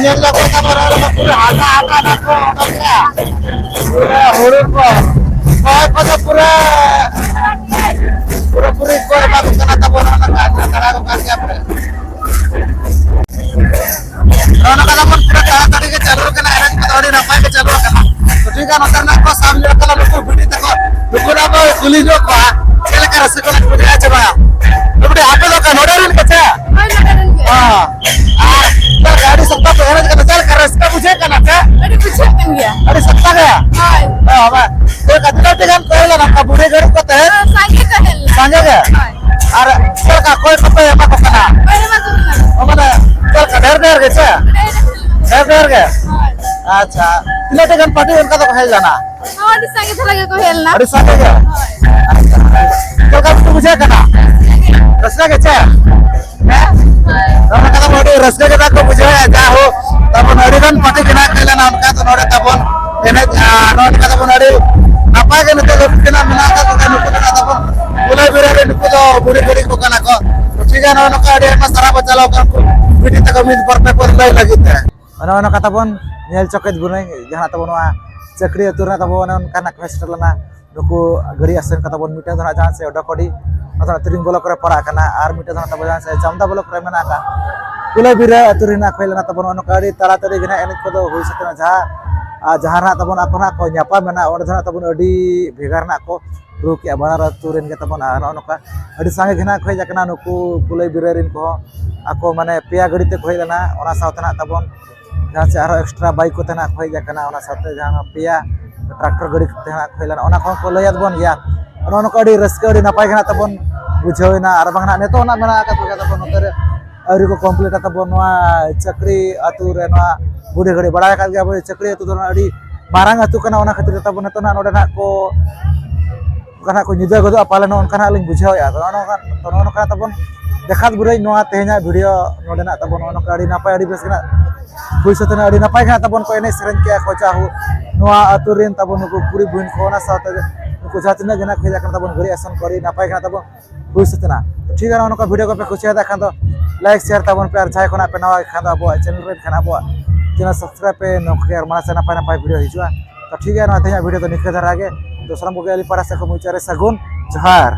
ᱧᱮᱞ ᱫᱟᱠᱚ ᱛᱟᱵᱚᱱ ᱯᱩᱨᱟᱹ ᱦᱟᱴᱟ ᱦᱟᱴᱟ ᱱᱟᱠᱚ ᱚᱰᱚᱠᱮᱜᱼᱟ᱾ ᱯᱩᱨᱟᱹ ᱦᱩᱲᱩ ᱠᱚ, ᱨᱚᱦᱚᱭ ᱠᱚᱫᱚ ᱯᱩᱨᱟᱹ, ᱯᱩᱨᱟᱹ ᱯᱩᱨᱤ ᱠᱚ ᱮᱢᱟ ᱠᱚ ᱠᱟᱱᱟ ᱛᱟᱵᱚᱱ, ᱚᱱᱟ ᱠᱟᱛᱷᱟ ᱛᱟᱲᱟ ᱠᱚ ᱠᱟᱱ ᱜᱮᱭᱟ ᱯᱮ᱾ ᱱᱚᱜᱼᱚ ᱱᱚᱝᱠᱟ ᱛᱟᱵᱚᱱ ᱯᱩᱨᱟᱹ ᱛᱟᱲᱟᱛᱟᱲᱤ ᱜᱮ ᱪᱟᱹᱞᱩ ᱟᱠᱟᱱᱟ, ᱮᱱᱮᱡ ᱠᱚᱫᱚ ᱟᱹᱰᱤ ᱱᱟᱯᱟᱭ ᱜᱮ ᱪᱟᱹᱞᱩ ᱟᱠᱟᱱᱟ᱾ ᱛᱚ ᱴᱷᱤᱠ ᱜᱮᱭᱟ, ᱱᱚᱛᱮ ᱨᱮᱱᱟᱜ ᱠᱚ ᱥᱟᱢ ᱧᱚᱜ ᱠᱟᱱᱟ, ᱱᱩᱠᱩ ᱵᱤᱴᱤ ᱛᱟᱠᱚ, ᱱᱩᱠᱩ ᱫᱚ ᱟᱵᱚ ᱠᱩᱞᱤ ᱧᱚᱜ ᱠᱚᱣᱟ, ᱪᱮᱫ ᱞᱮᱠᱟ ᱨᱟᱹᱥᱠᱟᱹ ᱠᱚ ᱵᱩᱡᱷᱟᱹᱜᱼᱟ ᱪᱮ ᱵᱟᱝ? ᱱᱚᱰᱮ ᱟᱯᱮ ᱫᱚ ᱚᱠᱟ ᱱᱚᱰᱮ ᱨᱮᱱ ᱜᱮ ᱪᱮ? ᱦᱳᱭ, ᱱᱚᱰᱮ ᱨᱮᱱ ᱜᱮ᱾ ᱦᱮᱸ᱾ ᱟᱨ ᱟᱹᱰᱤ ᱥᱚᱠᱛᱚ ᱯᱮ ᱮᱱᱮᱡ ᱠᱟᱱᱟ, ᱪᱮᱫ ᱞᱮᱠᱟ ᱨᱟᱹᱥᱠᱟᱹ ᱵᱩᱡᱷᱟᱹᱜ ᱠᱟᱱᱟ ᱪᱮ? ᱟᱹᱰᱤ ᱵᱩᱡᱷᱟᱹᱜ ᱠᱟᱱ ᱜᱮᱭᱟ᱾ ᱟᱹᱰᱤ ᱥᱚᱠᱛᱚ ᱜᱮ? ᱦᱳᱭ᱾ ᱦᱮᱸ, ᱦᱮᱸ᱾ ᱛᱚ ᱛᱤᱱᱟᱹᱜ ᱴᱤ ᱜᱟᱱ ᱠᱚ ᱦᱮᱡ ᱞᱮᱱᱟ, ᱚᱱᱠᱟ ᱵᱩᱲᱦᱤ ᱜᱟᱹᱲᱤ ᱠᱚ ᱛᱟᱦᱮᱸ? ᱦᱮᱸ, ᱥᱟᱸᱜᱮ ᱠᱚ ᱦᱮᱡ ᱞᱮᱱᱟ᱾ ᱥᱟᱸᱜᱮ ᱜᱮ? ᱦᱳᱭ᱾ ᱟᱨ ᱪᱮᱫ ᱞᱮᱠᱟ ᱚᱠᱚᱭ ᱠᱚᱯᱮ ᱮᱢᱟ ᱠᱚ ᱠᱟᱱᱟ? ᱦᱳᱭ, ᱮᱢᱟ ᱠᱚ ᱠᱟᱱᱟ᱾ ᱚ, ᱢᱟᱱᱮ ᱪᱮᱫ ᱞᱮᱠᱟ ᱰᱷᱮᱨ ᱰᱷᱮᱨ ᱜᱮ ᱪᱮ? ᱰᱷᱮᱨ ᱰᱷᱮᱨ᱾ ᱰᱷᱮᱨ ᱰᱷᱮᱨ ᱜᱮ? ᱦᱳᱭ᱾ ᱟᱪᱪᱷᱟ, ᱛᱤᱱᱟᱹᱜ ᱴᱤ ᱜᱟᱱ ᱯᱟᱨᱴᱤ ᱚᱱᱠᱟ ᱫᱚᱠᱚ ᱦᱮᱡ ᱞᱮᱱᱟ? ᱦᱚᱸ, ᱟᱹᱰᱤ ᱥᱟᱸᱜᱮ ᱫᱷᱟᱨᱟ ᱜᱮᱠᱚ ᱦᱮᱡ ᱞᱮᱱᱟ᱾ ᱟᱹᱰᱤ ᱥᱟᱸᱜᱮ ᱜᱮ? ᱦᱳᱭ᱾ ᱟᱪᱪᱷᱟ᱾ ᱪᱮᱫ ᱞᱮᱠᱟ ᱵᱩᱡᱷᱟᱹᱜ ᱠᱟᱱᱟ? ᱨᱟᱹᱥᱠᱟᱹ ᱜᱮ ᱪᱮ? ᱦᱮᱸ? ᱦᱳᱭ᱾ ᱱᱚᱣᱟ ᱠᱟᱛᱷᱟ ᱟᱹᱰᱤ ᱨᱟᱹᱥᱠᱟᱹ ᱜᱮ ᱛᱟᱠᱚ ᱵᱩᱡᱷᱟᱹᱣᱮᱫᱼᱟ, ᱡᱟᱭᱦᱳᱠ, ᱛᱟᱵᱚᱱ ᱟᱹᱰᱤ ᱜᱟᱱ ᱯᱟᱹᱴᱤ ᱜᱮ ᱱᱟᱜ ᱦᱮᱡ ᱞᱮᱱᱟ, ᱚᱱᱠᱟ ᱫᱚ ᱱᱚᱰᱮ ᱛᱟᱵᱚᱱ ᱮᱱᱮᱡ, ᱟᱨ ᱱᱚᱜᱼᱚ ᱱᱚᱝᱠᱟ ᱛᱟᱵᱚᱱ ᱟᱹᱰᱤ ᱱᱟᱯᱟᱭ ᱜᱮ ᱱᱤᱛᱚᱜ ᱫᱷᱟᱹᱵᱤᱡ ᱛᱮ ᱱᱟᱜ ᱢᱮᱱᱟᱜ ᱟᱠᱟᱫ ᱠᱚᱣᱟ᱾ ᱱᱩᱠᱩ ᱫᱚ ᱱᱟᱜ ᱛᱟᱵᱚᱱ ᱠᱩᱞᱟᱹᱭ ᱵᱤᱨᱟᱹᱨᱤ, ᱱᱩᱠᱩ ᱫᱚ ᱵᱩᱲᱦᱤ ᱵᱩᱲᱦᱤ ᱠᱚ ᱠᱟᱱᱟ ᱠᱚ᱾ ᱴᱷᱤᱠ ᱜᱮᱭᱟ, ᱱᱚᱜᱼᱚ ᱱᱚᱝᱠᱟ ᱟᱹᱰᱤ ᱟᱭᱢᱟ ᱥᱟᱨᱦᱟᱣ ᱵᱟᱪᱟᱞᱟᱣ ᱠᱟᱱ ᱠᱚ ᱵᱤᱴᱤ ᱛᱟᱠᱚ ᱢᱤᱫ ᱵᱟᱨ ᱯᱮ ᱯᱚᱨ ᱞᱟᱹᱭ ᱞᱟᱹᱜᱤᱫ ᱛᱮ᱾ ᱱᱚᱜᱼᱚ ᱱᱚᱝᱠᱟ ᱛᱟᱵᱚᱱ ᱧᱮᱞ ᱪᱚᱠᱮᱡ ᱵᱩᱱᱟᱹᱭ ᱡᱟᱦᱟᱸ ᱛᱟᱵᱚᱱ ᱱᱚᱣᱟ ᱪᱟᱹᱠᱨᱤ ᱟᱹᱛᱩ ᱨᱮᱱᱟᱜ ᱛᱟᱵᱚᱱ ᱚᱱᱮ ᱚᱱᱠᱟᱱᱟᱜ ᱠᱚ ᱥᱮᱴᱮᱨ ᱞᱮᱱᱟ᱾ ᱱᱩᱠᱩ ᱜᱟᱹᱰᱤ ᱟᱥᱮᱱ ᱠᱟᱛᱮ ᱵᱚᱱ ᱢᱤᱫᱴᱟᱝ ᱫᱚ ᱱᱟᱜ ᱡᱟᱦᱟᱸ ᱥᱮ ᱰᱚᱠᱚᱰᱤ, ᱚᱱᱟ ᱫᱚ ᱱᱟᱜ ᱛᱤᱨᱤᱝ ᱵᱞᱚᱠ ᱨᱮ ᱯᱟᱲᱟᱜ ᱠᱟᱱᱟ, ᱟᱨ ᱢᱤᱫᱴᱟᱝ ᱫᱚ ᱱᱟᱜ ᱛᱟᱵᱚ ᱡᱟᱦᱟᱸ ᱥᱮ ᱪᱟᱢᱫᱟ ᱵᱞᱚᱠ ᱨᱮ ᱢᱮᱱᱟᱜ ᱟᱠᱟᱫ ᱠᱩᱞᱟᱹᱭ ᱵᱤᱨᱟᱹ ᱟᱹᱛᱩ ᱨᱮ ᱦᱮᱱᱟᱜ ᱠᱚ ᱦᱮᱡ ᱞᱮᱱᱟ ᱛᱟᱵᱚᱱ ᱱᱚᱜᱼᱚ ᱱᱚᱝᱠᱟ ᱟᱹᱰᱤ ᱛᱟᱲᱟᱛᱟᱲᱤ ᱜᱮ ᱱᱟᱜ ᱮᱱᱮᱡ ᱠᱚᱫᱚ ᱦᱩᱭ ᱥᱟᱹᱛ ᱮᱱᱟ᱾ ᱡᱟᱦᱟᱸ, ᱟᱨ ᱡᱟᱦᱟᱸ ᱨᱮ ᱱᱟᱜ ᱛᱟᱵᱚᱱ ᱟᱠᱚ ᱱᱟᱜ ᱠᱚ ᱧᱟᱯᱟᱢ ᱮᱱᱟ, ᱚᱸᱰᱮ ᱫᱚ ᱱᱟᱜ ᱛᱟᱵᱚᱱ ᱟᱹᱰᱤ ᱵᱷᱮᱜᱟᱨ ᱱᱟᱜ ᱠᱚ ᱨᱩ ᱠᱮᱜᱼᱟ ᱵᱟᱱᱟᱨ ᱟᱹᱛᱩ ᱨᱮᱱ ᱜᱮ ᱛᱟᱵᱚᱱ᱾ ᱟᱨ ᱱᱚᱜᱼᱚ ᱱᱚᱝᱠᱟ ᱟᱹᱰᱤ ᱥᱟᱸᱜᱮ ᱜᱮ ᱱᱟᱜ ᱠᱚ ᱦᱮᱡ ᱟᱠᱟᱱᱟ ᱱᱩᱠᱩ ᱠᱩᱞᱟᱹᱭ ᱵᱤᱨᱟᱹ ᱨᱮᱱ ᱠᱚᱦᱚᱸ, ᱟᱠᱚ ᱢᱟᱱᱮ ᱯᱮᱭᱟ ᱜᱟᱹᱰᱤ ᱛᱮᱠᱚ ᱦᱮᱡ ᱞᱮᱱᱟ᱾ ᱚᱱᱟ ᱥᱟᱶᱛᱮ ᱱᱟᱜ ᱛᱟᱵᱚᱱ ᱡᱟᱦᱟᱸ ᱥᱮ ᱟᱨᱦᱚᱸ ᱮᱠᱥᱴᱨᱟ ᱵᱟᱭᱤᱠ ᱠᱚᱛᱮ ᱱᱟᱜ ᱠᱚ ᱦᱮᱡ ᱟᱠᱟᱱᱟ, ᱚᱱᱟ ᱥᱟᱶᱛᱮ ᱡᱟᱦᱟᱸ ᱯᱮᱭᱟ ᱴᱨᱟᱠᱴᱚᱨ ᱜᱟᱹᱰᱤ ᱠᱚᱛᱮ ᱱᱟᱜ ᱠᱚ ᱦᱮᱡ ᱞᱮᱱᱟ, ᱚᱱᱟ ᱠᱚᱦᱚᱸ ᱠᱚ ᱞᱟᱹᱭᱟᱫ ᱵᱚᱱ ᱜᱮᱭᱟ᱾ ᱱᱚᱜᱼᱚ ᱱᱚᱝᱠᱟ ᱟᱹᱰᱤ ᱨᱟᱹᱥᱠᱟᱹ, ᱟᱹᱰᱤ ᱱᱟᱯᱟᱭ ᱜᱮ ᱱᱟᱜ ᱛᱟᱵᱚᱱ ᱵᱩᱡᱷᱟᱹᱣ ᱮᱱᱟ᱾ ᱟᱨ ᱵᱟᱝ ᱱᱟᱜ ᱱᱤᱛᱚᱜ ᱱᱟᱜ ᱢᱮᱱᱟᱜ ᱟᱠᱟᱫ ᱠᱚᱜᱮᱭᱟ ᱛᱟᱵᱚᱱ ᱱᱚᱛᱮ ᱨᱮ, ᱟᱹᱣᱨᱤ ᱠᱚ ᱠᱚᱢᱯᱞᱤᱴᱟ ᱛᱟᱵᱚᱱ ᱱᱚᱣᱟ ᱪᱟᱹᱠᱨᱤ ᱟᱹᱛᱩ ᱨᱮ, ᱱᱚᱣᱟ ᱵᱩᱰᱷᱤ ᱜᱟᱹᱰᱤ᱾ ᱵᱟᱲᱟᱭ ᱟᱠᱟᱫ ᱜᱮᱭᱟ ᱵᱚᱱ ᱪᱟᱹᱠᱨᱤ ᱟᱹᱛᱩ ᱫᱚ ᱟᱹᱰᱤ ᱢᱟᱨᱟᱝ ᱟᱹᱛᱩ ᱠᱟᱱᱟ, ᱚᱱᱟ ᱠᱷᱟᱹᱛᱤᱨ ᱛᱮ ᱛᱟᱵᱚᱱ ᱱᱤᱛᱚᱜ ᱱᱟᱜ ᱱᱚᱰᱮ ᱱᱟᱜ ᱠᱚ ᱚᱱᱠᱟ ᱱᱟᱜ ᱠᱚ ᱧᱤᱫᱟᱹ ᱜᱚᱫᱚᱜᱼᱟ ᱯᱟᱞᱮ, ᱱᱚᱜᱼᱚ ᱱᱚᱝᱠᱟ ᱱᱟᱜ ᱞᱤᱧ ᱵᱩᱡᱷᱟᱹᱣᱮᱫᱼᱟ᱾ ᱛᱚ ᱱᱚᱜᱼᱚ ᱱᱚᱝᱠᱟ, ᱛᱚ ᱱᱚᱜᱼᱚ ᱱᱚᱝᱠᱟ ᱛᱟᱵᱚᱱ ᱫᱮᱠᱷᱟᱛ ᱵᱩᱨᱟᱹᱭ ᱱᱚᱣᱟ ᱛᱮᱦᱮᱧᱟᱜ ᱵᱷᱤᱰᱤᱭᱳ ᱱᱚᱰᱮᱱᱟᱜ ᱛᱟᱵᱚᱱ ᱱᱚᱜᱼᱚ ᱱᱚᱝᱠᱟ ᱟᱹᱰᱤ ᱱᱟᱯᱟᱭ, ᱟᱹᱰᱤ ᱵᱮᱥ ᱜᱮ ᱱᱟᱜ ᱦᱩᱭ ᱥᱟᱹᱛ ᱮᱱᱟ᱾ ᱟᱹᱰᱤ ᱱᱟᱯᱟᱭ ᱜᱮ ᱱᱟᱜ ᱛᱟᱵᱚᱱ ᱠᱚ ᱮᱱᱮᱡ ᱥᱮᱨᱮᱧ ᱠᱮᱜᱼᱟ ᱠᱚ, ᱡᱟᱦᱳ ᱱᱚᱣᱟ ᱟᱹᱛᱩ ᱨᱮᱱ ᱛᱟᱵᱚᱱ ᱱᱩᱠᱩ ᱠᱩᱲᱤ ᱵᱚᱦᱤᱱ ᱠᱚ, ᱚᱱᱟ ᱥᱟᱶᱛᱮ ᱱᱩᱠᱩ ᱡᱟᱦᱟᱸ ᱛᱤᱱᱟᱹᱜ ᱜᱮ ᱱᱟᱜ ᱠᱚ ᱦᱮᱡ ᱟᱠᱟᱱᱟ ᱛᱟᱵᱚᱱ ᱜᱟᱹᱰᱤ ᱟᱥᱮᱱ ᱠᱚ, ᱟᱹᱰᱤ ᱱᱟᱯᱟᱭ ᱜᱮ ᱱᱟᱜ ᱛᱟᱵᱚᱱ ᱦᱩᱭ ᱥᱟᱹᱛ ᱮᱱᱟ᱾ ᱴᱷᱤᱠ ᱜᱮᱭᱟ, ᱱᱚᱜᱼᱚ ᱱᱚᱝᱠᱟ ᱵᱷᱤᱰᱤᱭᱳ ᱠᱚᱯᱮ ᱠᱩᱥᱤᱭᱟᱫᱟ ᱠᱷᱟᱱ ᱫᱚ ᱞᱟᱭᱤᱠ ᱥᱮᱭᱟᱨ ᱛᱟᱵᱚᱱ ᱯᱮ, ᱟᱨ ᱡᱟᱦᱟᱸᱭ ᱠᱷᱚᱱᱟᱜ ᱯᱮ ᱱᱟᱣᱟ ᱠᱷᱟᱱ ᱫᱚ ᱟᱵᱚᱣᱟᱜ ᱪᱮᱱᱮᱞ ᱨᱮ ᱠᱷᱟᱱ ᱟᱵᱚᱣᱟᱜ ᱪᱮᱱᱮᱞ ᱥᱟᱵᱥᱠᱨᱟᱭᱤᱵ ᱯᱮ, ᱱᱚᱝᱠᱟ ᱜᱮ ᱟᱨ ᱢᱟᱲᱟᱝ ᱥᱮᱫ ᱱᱟᱯᱟᱭ ᱱᱟᱯᱟᱭ ᱵᱷᱤᱰᱤᱭᱳ ᱦᱤᱡᱩᱜᱼᱟ᱾ ᱛᱚ ᱴᱷᱤᱠ ᱜᱮᱭᱟ, ᱱᱚᱣᱟ ᱛᱮᱦᱮᱧᱟᱜ ᱵᱷᱤᱰᱤᱭᱳ ᱫᱚ ᱱᱤᱝᱠᱟᱹ ᱫᱷᱟᱨᱟ ᱜᱮ᱾ ᱛᱚ ᱥᱟᱱᱟᱢ ᱠᱚᱜᱮ ᱟᱹᱞᱤᱧ ᱯᱟᱦᱴᱟ ᱥᱮᱫ ᱠᱷᱚᱱ ᱢᱩᱪᱟᱹᱫ ᱨᱮ ᱥᱟᱹᱜᱩᱱ ᱡᱚᱦᱟᱨ᱾